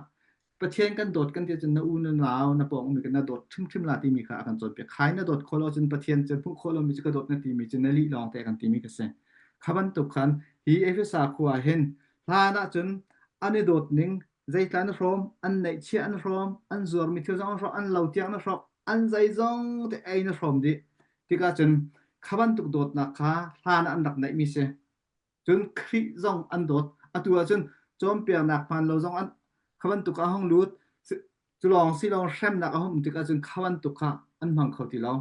Pathian kan dawt kan ti ahcun na u na nau na pawng ummi na dawt hrimhrim la timi kha a kan cawnpiak. Khai na dawt khawh lo cun Pathian cu hmuh khawh lomi cu ka dawt na timi cu na lih lawng te kan timi ka si. Kha bantuk khan hi Efesa khua ah hin hlan ahcun an i dawt ning zeitla na hrawm, an neihchiah an hrawm, an zuarmi thil zong an hrawm, an lo tiang na hrawk, an zeizong te ei na hrawm dih. Tikah cun kha bantuk dawtnak kha hlan ah an rak neihmi si. Cun Khrih zong an dawt. Atu ahcun cawnpiaknak hmaan lo zong an kha bantuk ah hung lut. Cu lawng si lawng hremnak a hung um tikah cun kha bantuk kha an hmang kho ti lo.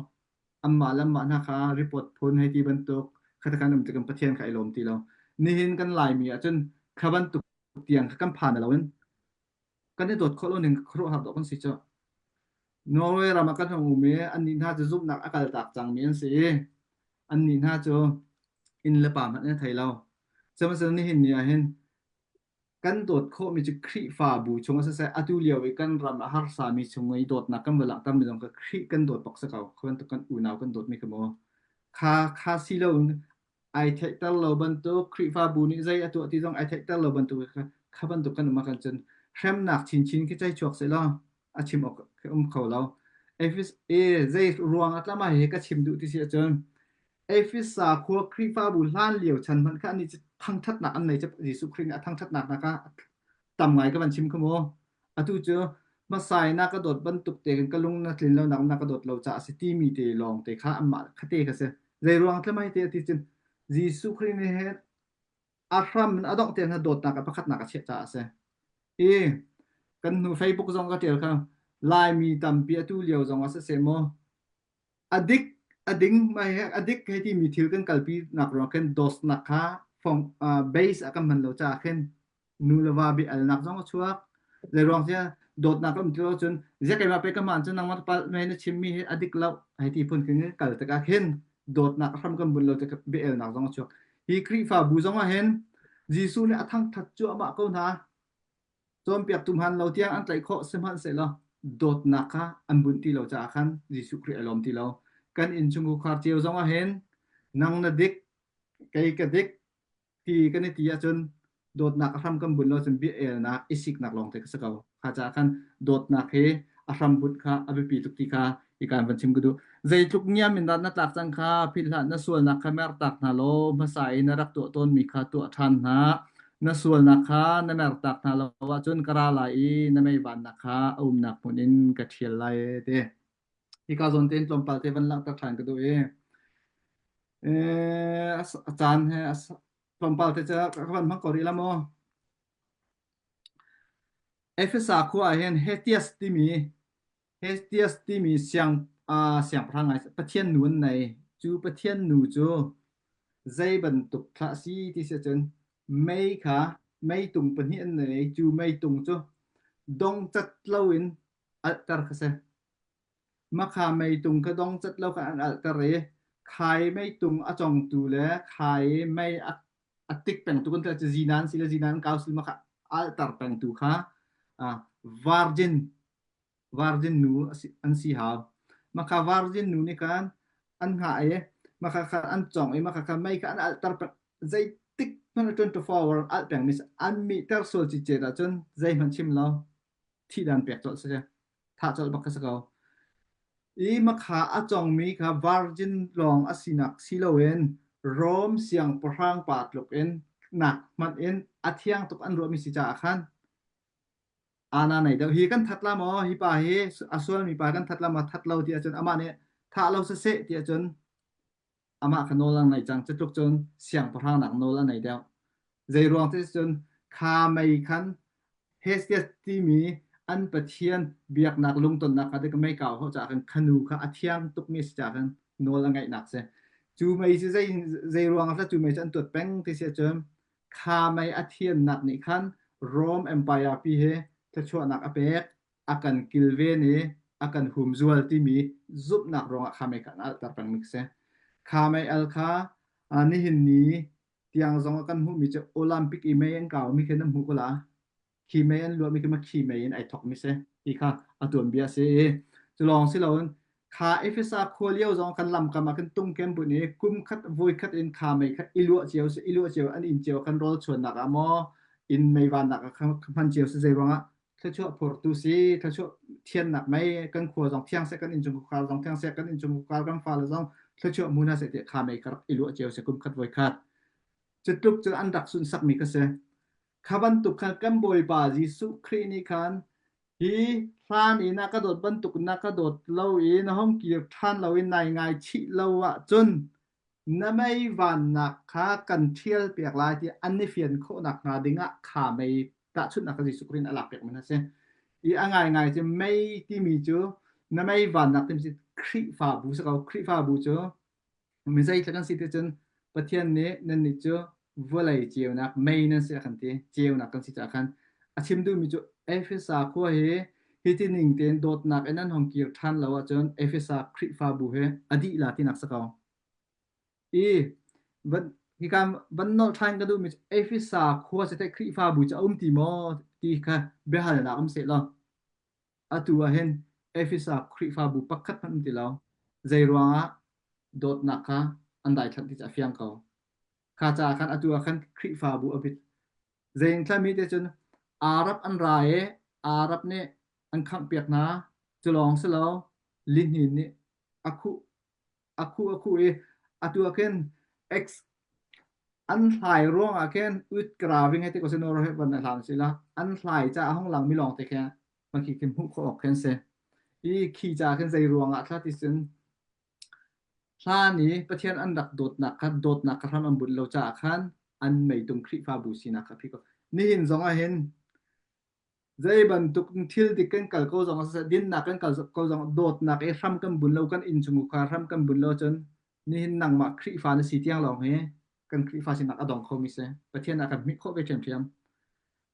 Anmah le anmah hna kha report phun hei ti bantuk kha kan um tikah Pathian kha i lawm ti lo. Nihin kan Laimi ahcun kha bantuk tiang kha kan phan lo in kan i dawt khawh lo ning khuaruahhar dawh kan si cu. Norway ram ah kan hung um i annih hna cu zumhnak a kaltak cangmi an si i annih hna cu inn le pa hmanh an thei lo. Sihmanhsehlaw nihin ni ah hin kan dawt khawhmi cu Khrihfabu chung ah siseh atu lio i kan ram a harsami chung i dawtnak kan va langhtermi zong kha Khrih kan dawt bak si ko. Kha bantuk kan unau kan dawtmi kha maw kha kha si lo in ai theihter lo bantuk Khrihfabu nih zei a tuah ti zong ai theihter lo bantuk kha kha bantuk kan um ah kan cun hremnak chinchin khi chai chuak seh law a chim awk um kho lo. Efes e zei ruang ah tlama hi ka chim duh ti si ahcun Efesa khua Khrihfabu hlan lio chan hmanh kha ani cu thangthatnak an nei Jesuh Khrih nih a thangthatnak nak ah tam ngai ka van chim kha mu. Atu cu hmasa i na ka dawt bantuk te ka lung na tlin lo nak na ka dawt lo caah a si timi te lawng te kha amah khate kha si. Zei ruang tlamai te ti cun Jesuh Khrih nih hin a hram in a dongh tiang dawtnak ah pakhatnak a chiah caah a si. I kan hnu Facebook zong ka ṭial kha Laimi tampi atu lio zong ah siseh maw a dik a ding mai he a dik hei timi thil kan kalpi nak ruang khin dawtnak kha fong base ah kan hman lo caah khin nu le va bi alnak zong a chuak le ruang sia dawtnak um ti lo cun zia keimah pe ka man cun nangmah pal mei na chimmi hi a dik lo hei ti phun khin kal tikah khin dawtnak hram kan bun lo tik bi elnak zong a chuak hi Khrihfabu zong ah hin Jesuh nih a thangthat cuahmah ko hna Cawnpiaktu hmaan lo tiang an tlaih khawh sihmanhsehlaw dawtnak kha an bunh ti lo caah khan Jesuh Khrih a lawm ti lo. Kan innchungkhar cio zong ah hin nang na dik, kei ka dik ti kan i ti ahcun dawtnak a hram kan bunh lo cun bia elnak i siknak lawng te ka si ko. Kha caah khan dawtnak hi a hram bunh kha a biapi tuk ti kha i kan van chim ka duh. Zeitluk ngiam in dah na tlak cang kha philh hlah na sualnak kha mertak hna law hmasa i na rak tuah tawnmi kha tuah ṭhan hna. Na sualnak kha na mertak hna lo ahcun ka ra lai i na mei vannak kha a umnak hmun in ka ṭhial lai ti. Hika zawn tein tlawmpal te van langhter ṭhan ka duh i a caan he tlawmpal te cu ka van hmang ko rih la maw? Efesa khua ah hin Hetias timi Hestias timi siang uh, siangpahrang ngai Pathian nu an nei. Cu Pathian nu cu zei bantuk thlah si ti si ahcun mei kha meitung pahnih an nei. Cu meitung cu dongcat loin alhter kha si. Makha meitung kha dongcat lo khan an alhter i khai meitung a congtu le khai mei a a tik pengtu kan cu zinan si le zinan kau si makha alhter pengtu kha uh, virgin virgin nu an si hau. Makha virgin nu nih khan an hngah i makha kha an cong i makha kha mei kha an alhter peng zeitik hmanh ah 24 hour alh pengmi an mihter sual cicet ahcun zeihmanh chim lo thihdan pek colh si thah colh bak kha si ko. I makha a congmi kha virgin lawng a sinak si loin Rome siangpahrang pa tluk in nak hmanh in a thiang tuk an ruahmi si caah khan Ana nei deuh. Hi kan that la maw? Hi pa hi a sualmi pa kan that la maw? That lo ti ahcun amah nih thah lo siseh ti ahcun amah kha nawl a ngei cang. Cutluk cun siangpahrang nak nawl a nei deuh. Zei ruang ti cun kha mei khan Hestias timi an pathian biaknak lungtonnak kha dik mei kau ho caah khan khanu kha a thiang tukmi si caah khan nawl a ngeihnak si. Cu mei cu zei zei ruang ah cu mei cu an tuat peng ti si ahcun Kha mei a thiannak nih khan Rome Empire pi hi thluachuahnak a pek, a kan kilven i a kan humzual timi zumhnak ruangah kha mei kha an alhter pengmi a si. Kha mei al kha nihin ni tiang zong ah kan hmuhmi cu Olympic i mei an kaumi khi nan hmuh ko la. Khi mei an luahmi khi khi mei in ai thawkmi si ti kha a tuanbia a si i cu lawng si loin kha Efesa khua lio zong kan lamkam ah kan tung kem buin i kum khat voi khat in kha mei kha i luah cio si i luah cio an inn cio kan rawl chuannak ah maw inn mei vannak ah hman cio si zei ruangah thluachuah phurtu si thluachuah thiannak mei kan khua zong thiang seh kan innchungkhar zong thiang seh kan innchungkhar kan fale zong thluachuah hmu hna seh tiah kha mei kha rak i luah cio si kum khat voi khat cu tluk cun an rak sunhsakmi kha si Kha bantuk khan kan Bawipa Jesuh Khrih nih khan hi hlan i na ka dawt bantuk na ka dawt lo i na hung kir ṭhan lo i nai ngaichih lo ahcun na mei vannak kha kan ṭhialpiak lai ti an i fian khawh nakhnga dingah kha mei tahchunhnak kha Jesuh Khrih nih a lakpiakmi a si. I a ngaingai cu mei timi cu na mei vannak timi cu Khrihfabu si ko. Khrihfabu cu Mi zeitluk an si ti cun Pathian nih nannih cu vawlei ceunak mei nan si a kan ti. Ceunak kan si caah khan a chim duhmi cu Efesa khua hi hiti ning tein dawtnak in an hong kir ṭhan lo ahcun Efesa Khrihfabu hi a dih la tinak si ko. I van hika van nolh ṭhan ka duhmi cu Efesa khua si teh Khrihfabu cu a um ti maw ti kha biahalnak um seh law Atu ah hin Efesa Khrihfabu pakhat hmanh um ti lo. Zei ruangah dawtnak kha an daithlanh ti cu a fiang ko. Kha caah khan atu ah khan Khrihfabu a bit. Zei in thlami te cun Arab an ra i Arab nih an khanghpiak hna. Cu lawng si lo, lihnin nih a khuh a khuh a khuh i atu ah khin ex an hlai ruangah khin ut kraving he ti ko si no he van hlan si la an hlai ca a hong lang mi lawng te khe ma khi khin hmuh khawh awk khin si i khi ca khin zei ruangah thla ti sin hlan i Pathian an rak dawtnak kha dawtnak kha hram an bunh lo caah khan an meitung Khrihfabu sinak kha phi ko nihin zong ah hin Zei bantuk thil dik kan kal ko zong ah siseh, dinnak kan kal ko zong ah dawtnak i hram kan bun lo, kan innchungkhar hram kan bun lo cun nihin nangmah Khrihfa na si tiang lawng hi kan Khrihfa sinak a dong khomi si. Pathian ah kan hmih khawh ve ṭhiamṭhiam.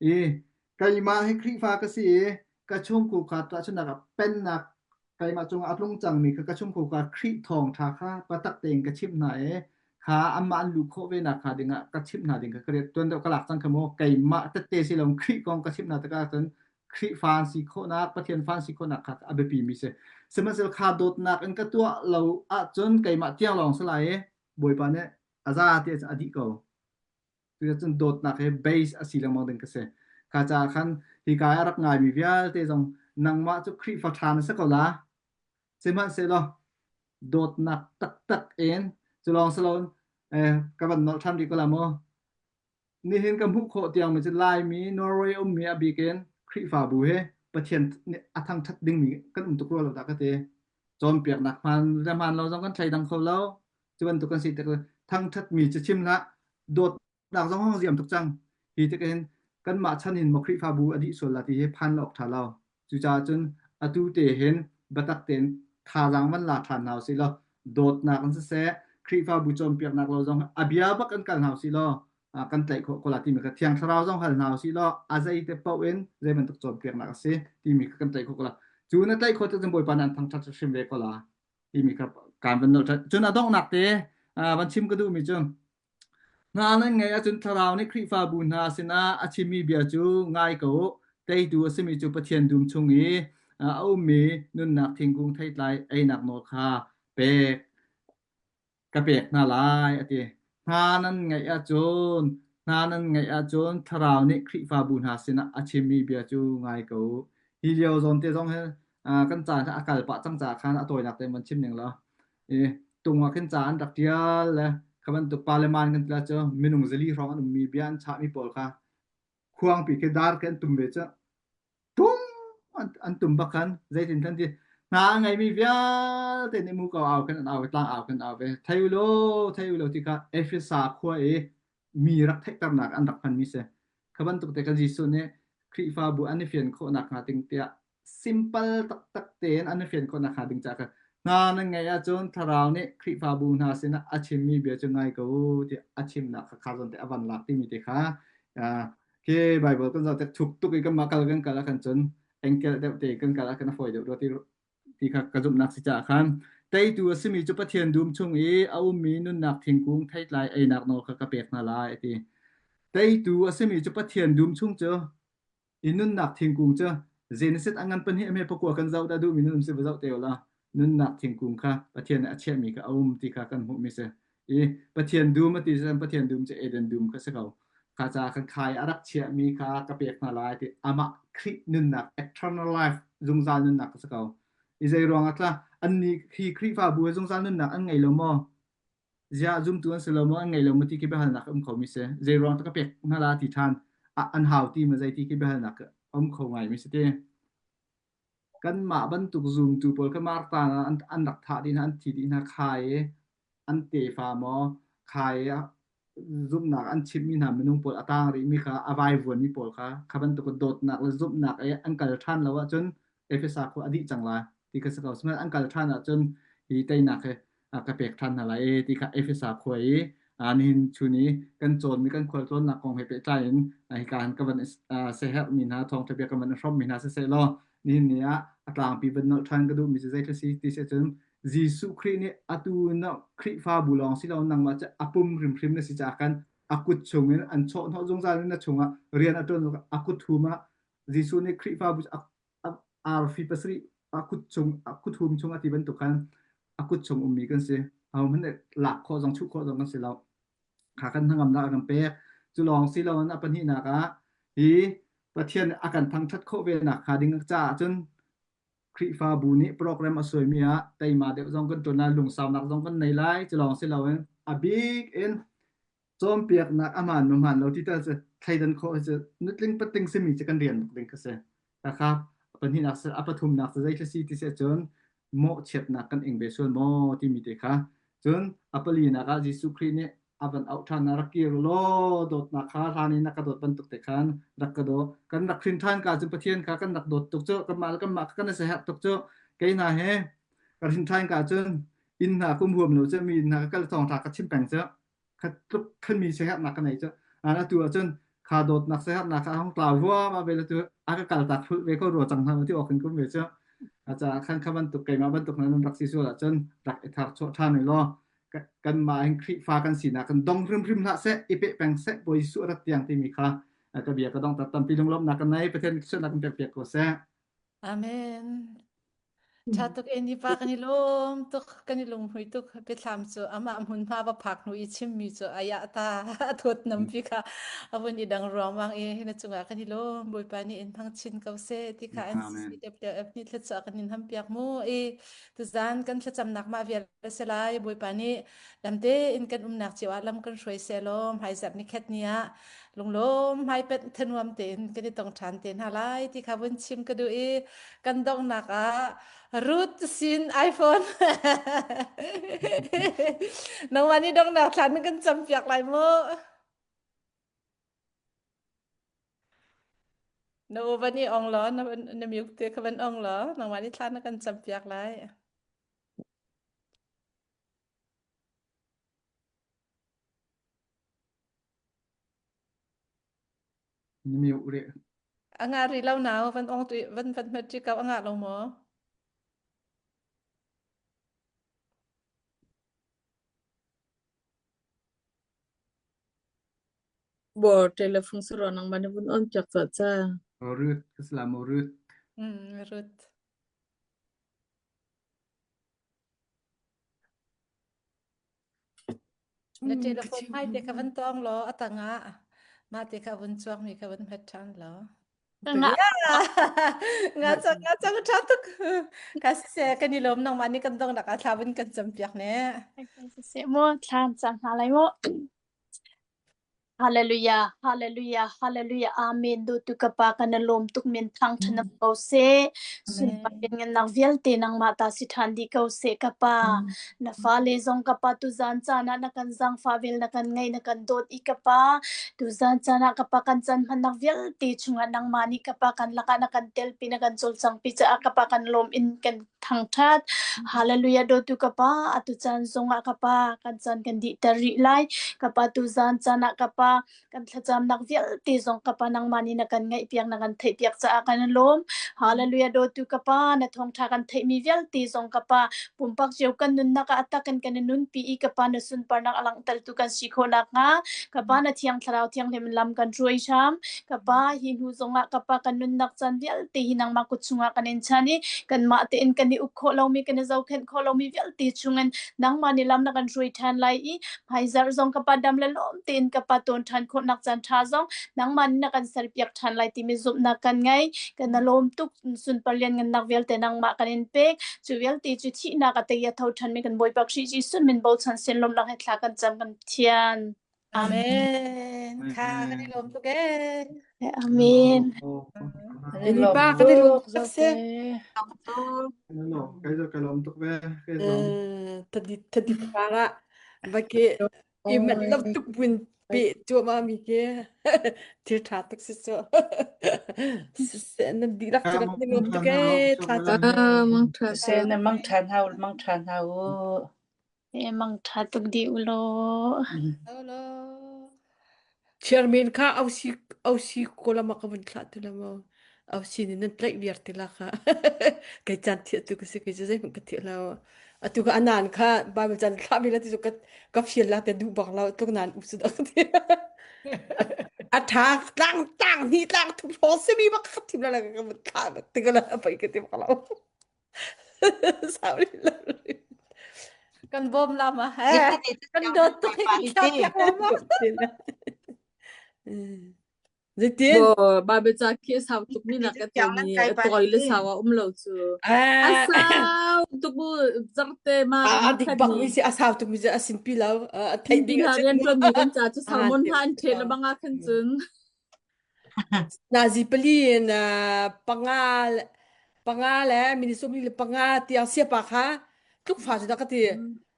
I keimah hi Khrihfa ka si i ka chungkhar tahchunhnak ah pennak keimah cungah a tlung cangmi kha ka chungkhar Khrih thawngṭha kha biatak tein ka chimh hna i kha anmah an luh khawh ve nak hnga dingah ka chimh hna ding kha ka rian tuan deuh ka lak cang kha mu keimah tette si lo Khrih kong ka chimh hna tikah cun Khrihfa an si khawhnak, Pathian fa an si khawhnak kha a biapi mi si. Sihmanhsehlaw kha dawtnak in ka tuah lo ahcun keimah tiang lawng si lai i Bawipa nih a za ti a dih ko. Cuticun dawtnak hi base a si lengmang ding ka si. Kha caah khan hika i a rak ngaimi vialte zong nangmah cu Khrihfa ṭha na si ko la. Sihmanhsehlaw dawtnak taktak in cu lawng si loin ka van nolh ṭhan rih ko la mu. Nihin ka hmuh khawh tiangmi cu Laimi, Norway ummi a bik in Khrihfabu hi Pathian nih a thangṭhat dingmi kan um tuk rua lo dah ka ti. Cawnpiaknak hmaan le hmaan lo zong kan thleidang kho lo. Cu bantuk kan si tik thangṭhatmi cu chim hlah, dawtnak zong hong ziam tuk cang. Hi tik hin kanmah chan in maw Khrihfabu a dih sual la ti hi phan lo awk ṭha lo. Cucaah cun atu te hin biatak tein thazaang van la ṭhan hna usih law dawtnak in siseh Khrihfabu cawnpiaknak lo zong a bia bak in kal hna usih law kan tlaih khawh ko la timi kha Thiang Thlarau zong hal hna usih law a zei te paoh in zei bantuk cawnpiaknak a si timi kha kan tlaih khawh ko la. Cu na tlaih khawh cun Bawipa nih an thangṭhat hrim ve ko la timi kha kaan van nolh ṭhan. Cun a donghnak te van chim ka duhmi cu Hna nan ngeih ahcun Thlarau nih Khrihfabu hna sinah a chimmi bia cu ngai ko u. Teitu a simi cu Pathian dum chung i a ummi nunnak thingkung theitlai einak nawl kha pek ka pek hna lai, a ti. Hna nan ngeih ahcun hna nan ngeih ahcun Thlarau nih Khrihfabu hna sinah a chimmi bia cu ngai ko u. Hi lio zawn te zong hi kan caan a kal pah cang caah khan a tawinak tein van chim ning law I tung ah khin ca an rak ṭial le kha bantuk parliament kan ti la cu minung zali hrawng an ummi bia an chahmi pawl kha khuangpi khi dar khi an tum ve cu tum an tum bak khan zeitin khan ti hna a ngeimi vialte nih mu ko au khan an au tlang au khan au ve thei u law thei u law ti kha Efesa khua i mi rak theihternak an rak hmanmi si kha bantuk te kan Jesuh nih Khrihfabu an i fian khawh nakhnga ding tiah simple taktak tein an i fian khawh nakhnga ding caah khan hna nan ngeih ahcun thlarau nih Khrihfabu hna sinah a chimmi bia cu ngai ko u tiah a chimnak kha kha zawn te a van lak timi te kha khi Bible kan zoh tik thuk tuk i kanmah kal kan kal ahkhan cun engkel deuh te kan kal ahkhan a fawi deuh rua ti ti kha ka zumhnak si caah khan teitu a simi cu Pathian dum chung i a ummi nunnak thingkung theitlai einak nawl kha ka pek hna lai a ti. Teitu a simi cu Pathian dum chung cu i nunnak thingkung cu Genesis a ngan pahnih a hme pakua kan zoh dah duhmi nan um si va zoh te u law nunnak thingkung kha Pathian nih a chiahmi kha a um ti kha kan hmuhmi si. I Pathian dum a ti cun Pathian dum cu Eden dum kha si ko. Kha ca khan khai a rak chiahmi kha ka pek hna lai ti amah Khrih nunnak eternal life zungzal nunnak kha si ko. I zei ruang ah tla annih hi Khrihfabu zungzal nunnak an ngei lo maw? Ziah zumtu an si lo maw an ngei lo maw ti khi biahalnak a um kho mi si. Zei ruang ka pek hna la ti ṭhan an hau ti ma zei ti khi biahalnak a um kho ngai mi si ti. Kanmah bantuk zumtu pawl kha Martha an rak thah dih hna, an thi dih hna khai i an tefa maw khai i zumhnak an chimhmi hna minung pawl a tang rihmi kha a vaivuanmi pawl kha kha bantuk dawtnak le zumhnak i an kal ṭhan lo ahcun Efesa khua a dih cang lai ti kha si ko. Sihmanhsehlaw an kal ṭhan ahcun hi teinak hi ka pek ṭhan hna lai i ti kha Efesa khua i nihin chun i kan cawnmi kan khualtlawnnak kong he pehtlai in hika hin ka van siaherhmi hna thawngṭha bia ka van i hrawmmi hna siseh law nihin ni ah a tlangpi van nolh ṭhan ka duhmi cu zei si ti si cun Jesuh Khrih nih atu na Khrihfabu lawng si lo nangmah cu a pum hrimhrim na si caah khan a kut chungin an chawhhnawh zungzal in na chungah rian a ṭuan a kut hum ah Jesuh nih Khrihfabu arfi pasarih a kut chung a kut hum chung a ti bantuk khan a kut chung ummi kan si. Ahohmanh nih lak khawh zong chuh khawh zong kan si lo. Kha kan hnangamnak a kan pek. Cu lawng si loin a pahnihnak ah hi Pathian a kan thangṭhat khawh ve nak hnga ding caah cun Khrihfabu nih program a suaimi ah teima deuh zong kan ṭuan lai, lungsaunak zong kan nei lai. Cu lawng si loin a bik in cawnpiaknak a hmaan maw hmaan lo ti tal cu thleidan khawh hi cu nutling patling simi cu kan rian bak ding kha si. Khakha a pahnihnak a pathumnak cu zei si ti si ahcun mawhchiatnak kan ing ve sual maw timi te kha. Cun a palinak ah Jesuh Khrih nih a van auh ṭhan rak kir law dawtnak kha hlan in na ka dawt bantuk te khan rak ka daw. Kan rak hrin ṭhan ka cun Pathian kha kan rak dawt tuk cu kanmah le kanmah kha kan i siaherh tuk cu kei hna he ka hrin ṭhan ka cun inn hna kum huam lo cu mi hna ka kal thawngṭha ka chim peng cu kha tluk khan mi siaherhnak ka nei cu atu ahcun kha dawtnak siaherhnak kha a hung tlau huam ve tu a ka kaltak thulh ve ko rua cang hna ti awk in kum ve cu caah khan kha bantuk keimah bantuk nan rak si sual ahcun rak i thar chuah ṭhan law kanmah hin Khrihfa kan sinak kan dong hrimhrim hlah seh i peh peng seh Bawi Jesuh rat tiang timi kha. Ka bia ka dong tampi lunglawmhnak ka nei Pathian sualnak kan pek piak ko seh. Amen. Ṭha tuk e ni pa kan i lawm tuk kan i lunghmui tuk biathlam cu amah hmunhma va phak hnu i chimmi cu aya ta a thawt nampi kha a vun i dang ruangmang i na cungah kan i lawm Bawipa nih in hmang chin ko seh ti kha NCCWF nih thluachuah kan in hampiak mu i tuzan kan thlacamnak mah vial a si lai Bawipa nih lamte in kan umnak cio ah lam kan hruai seh law hmaizarh ni khat ni ah lunglawm hmaipet thanuam tein kan i tong ṭhan te hna lai ti kha vun chim ka duh i kan donghnak ah Ruth sin iPhone nangmah nih donghnak thlan na kan campiak lai mu na u van i ong law na na miuk te kha van ong law nangmah nih thlan na kan campiak lai Mi uri. A nga ri lo nau van ong tu van van hmet ṭi ko a ngah lo maw? Bo telephone suro nang man vun on piak ca ca. Ruth, Islam Ruth. Mm, Ruth. Na telephone hmai te kha van tawng law a tangah mah te kha vun chuakmi kha van hmet ṭhan law. Nga Nga cang nga cang ṭha tuk. Ka siseh kan i lawm nangmah nih kan dongnak ah thla vun kan campiak ne. Siseh mu thlan cam hna lai mu. Hallelujah, Hallelujah, Hallelujah, Amen. Dawtu ka Pa kan i lawm tuk men thangṭhat na ko seh. Sunpar ngannak vialte nangmah ta si ṭhan dih ko seh ka Pa. Na fale zong ka Pa tuzan caan ah na kan zaangfah vel na kan ngaih na kan dawt i ka Pa. Tuzan caan ah ka Pa kan caan hmannak vialte chungah nangmah nih ka Pa kan lakah na kan telpi na kan cawlcangpi caah ka Pa kan lawm in kan thangṭhat. Hallelujah dawtu ka Pa, atu caan zongah ka Pa, kan caan kan dihter rih lai. Ka Pa tuzaan caan ah ka Pa, kan thlacamnak vialte zong ka Pa nangmah nih na kan ngaihpiak, na kan theihpiak caah kan i lawm. Hallelujah dawtu ka Pa, na thawngṭha kan theihmi vialte zong ka Pa, pumpak cio kan nunnak ah a tak in kan i nunpi i ka Pa na sunparnak a langhtertu kan si khawh nakhnga, ka Pa na Thiang Thlarau thianghlim in lam kan hruai hram. Ka Pa, hi hnu zongah ka Pa kan nunnak caan vialte hi nangmah kut chungah kan in chan i kanmah tein kan i uk khawh lomi kan i zohkhenh khawh lomi vialte chungin nangmah nih lam na kan hruai ṭhan lai i hmaizarh zong ka pa dam le lawm tein ka pa tawn ṭhan khawhnak caan ṭha zong nangmah nih na kan serpiak ṭhan lai timi zumhnak kan ngei. Kan na lawm tuk sunpar lianngannak vialte nangmah kan in pek. Cu vialte cu thihnak a tei a tho ṭhanmi kan Bawipa Khrih Jesuh min bochan sin lawmnak he thla kan cam kan thian. Amen. Kha kan i lawm tuk ee. Amen. Ini pa kan i lawm tuk se. Kai lawm tuk ve. Kai zong. Tadit tadit para bake i mat lo tuk buin pe chuama mi ke thil tha tuk si so. Nan dihlak cu kan i lawm tuk ee. Thla cam. Mang tha Se na mang than hau mang than hau. E mang ṭha tuk dih u law. Hello. Chairman kha ausi ausi kolama ka vun thlah ti la maw? Ausi nih nan tlaih viar ti la kha. Kei caan thiah tu ka si kei cu zeihmanh ka thiah lo. Atu ka anan kha Bible caan thlah mi la ti cu ka ka fial la te duh bak lo tluk nan u su dak ti. A tha tlang tlang ni tlang thu pho se mi bak ka thim la la ka vun thlah bak ti ka la pai ka ti bak lo. Sorry lo. Kan bawm la ma he. Kan dawt tuk hi kan thlah piak la ma. Zeitin? Bo Bible ca khi a sau tuk mi nak ka te mi tawi le sau a um lo cu. A sau tuk bu zarte ma A dik bak mi si a sau tuk mi si a sin pi lo a theih ding a rian tuan mi kan ca cu salmon hla an the le banga khan cun. Nazi pali in panga panga le minute 45 tiang siapa kha tluk fa cu dah ka ti.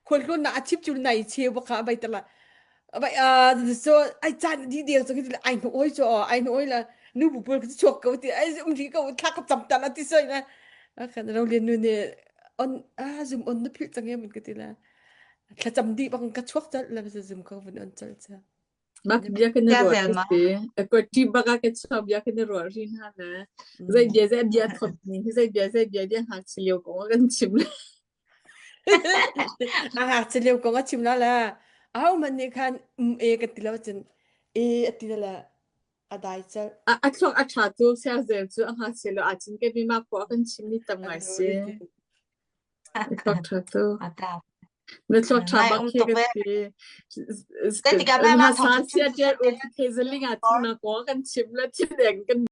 Khualtlawn nak a chip cu nai cheu bak kha bai tala. Bai so ai caan di deng cu khi ai hnu oi cu ai hnu oi la nu bu pul khi chuak ko ti ai um ri ko thla ka cam tan ti soi na kan ro lian nu ne on a zum on na phil chang em ka ti la thlacam di bang ka chuak chal la zum ko vun on chal cha Bak bia kan i ruah ti si. Equity bak ah ka chuak bia kan i ruah ri hna le. Zei bia zei bia thawt ni hi zei bia zei bia bia ngakchia lio kong a kan chim le. A ngakchia lio kong a chim la la. Aho man nih khan um e kan ti lo cun e a ti la. A dai celh. A a thluak a ṭha tu siazel cu a ngakchia lo aa cinken mi mah khua a kan chim mi tam ngai si. Na thluak ṭha tu. Na thluak ṭha Nai bak um khi tuk ka ve. ti. Zeitikah mah Hla thawng sa sia ṭial u khi zaling ah thing na kaw kan chim le thil deng kan.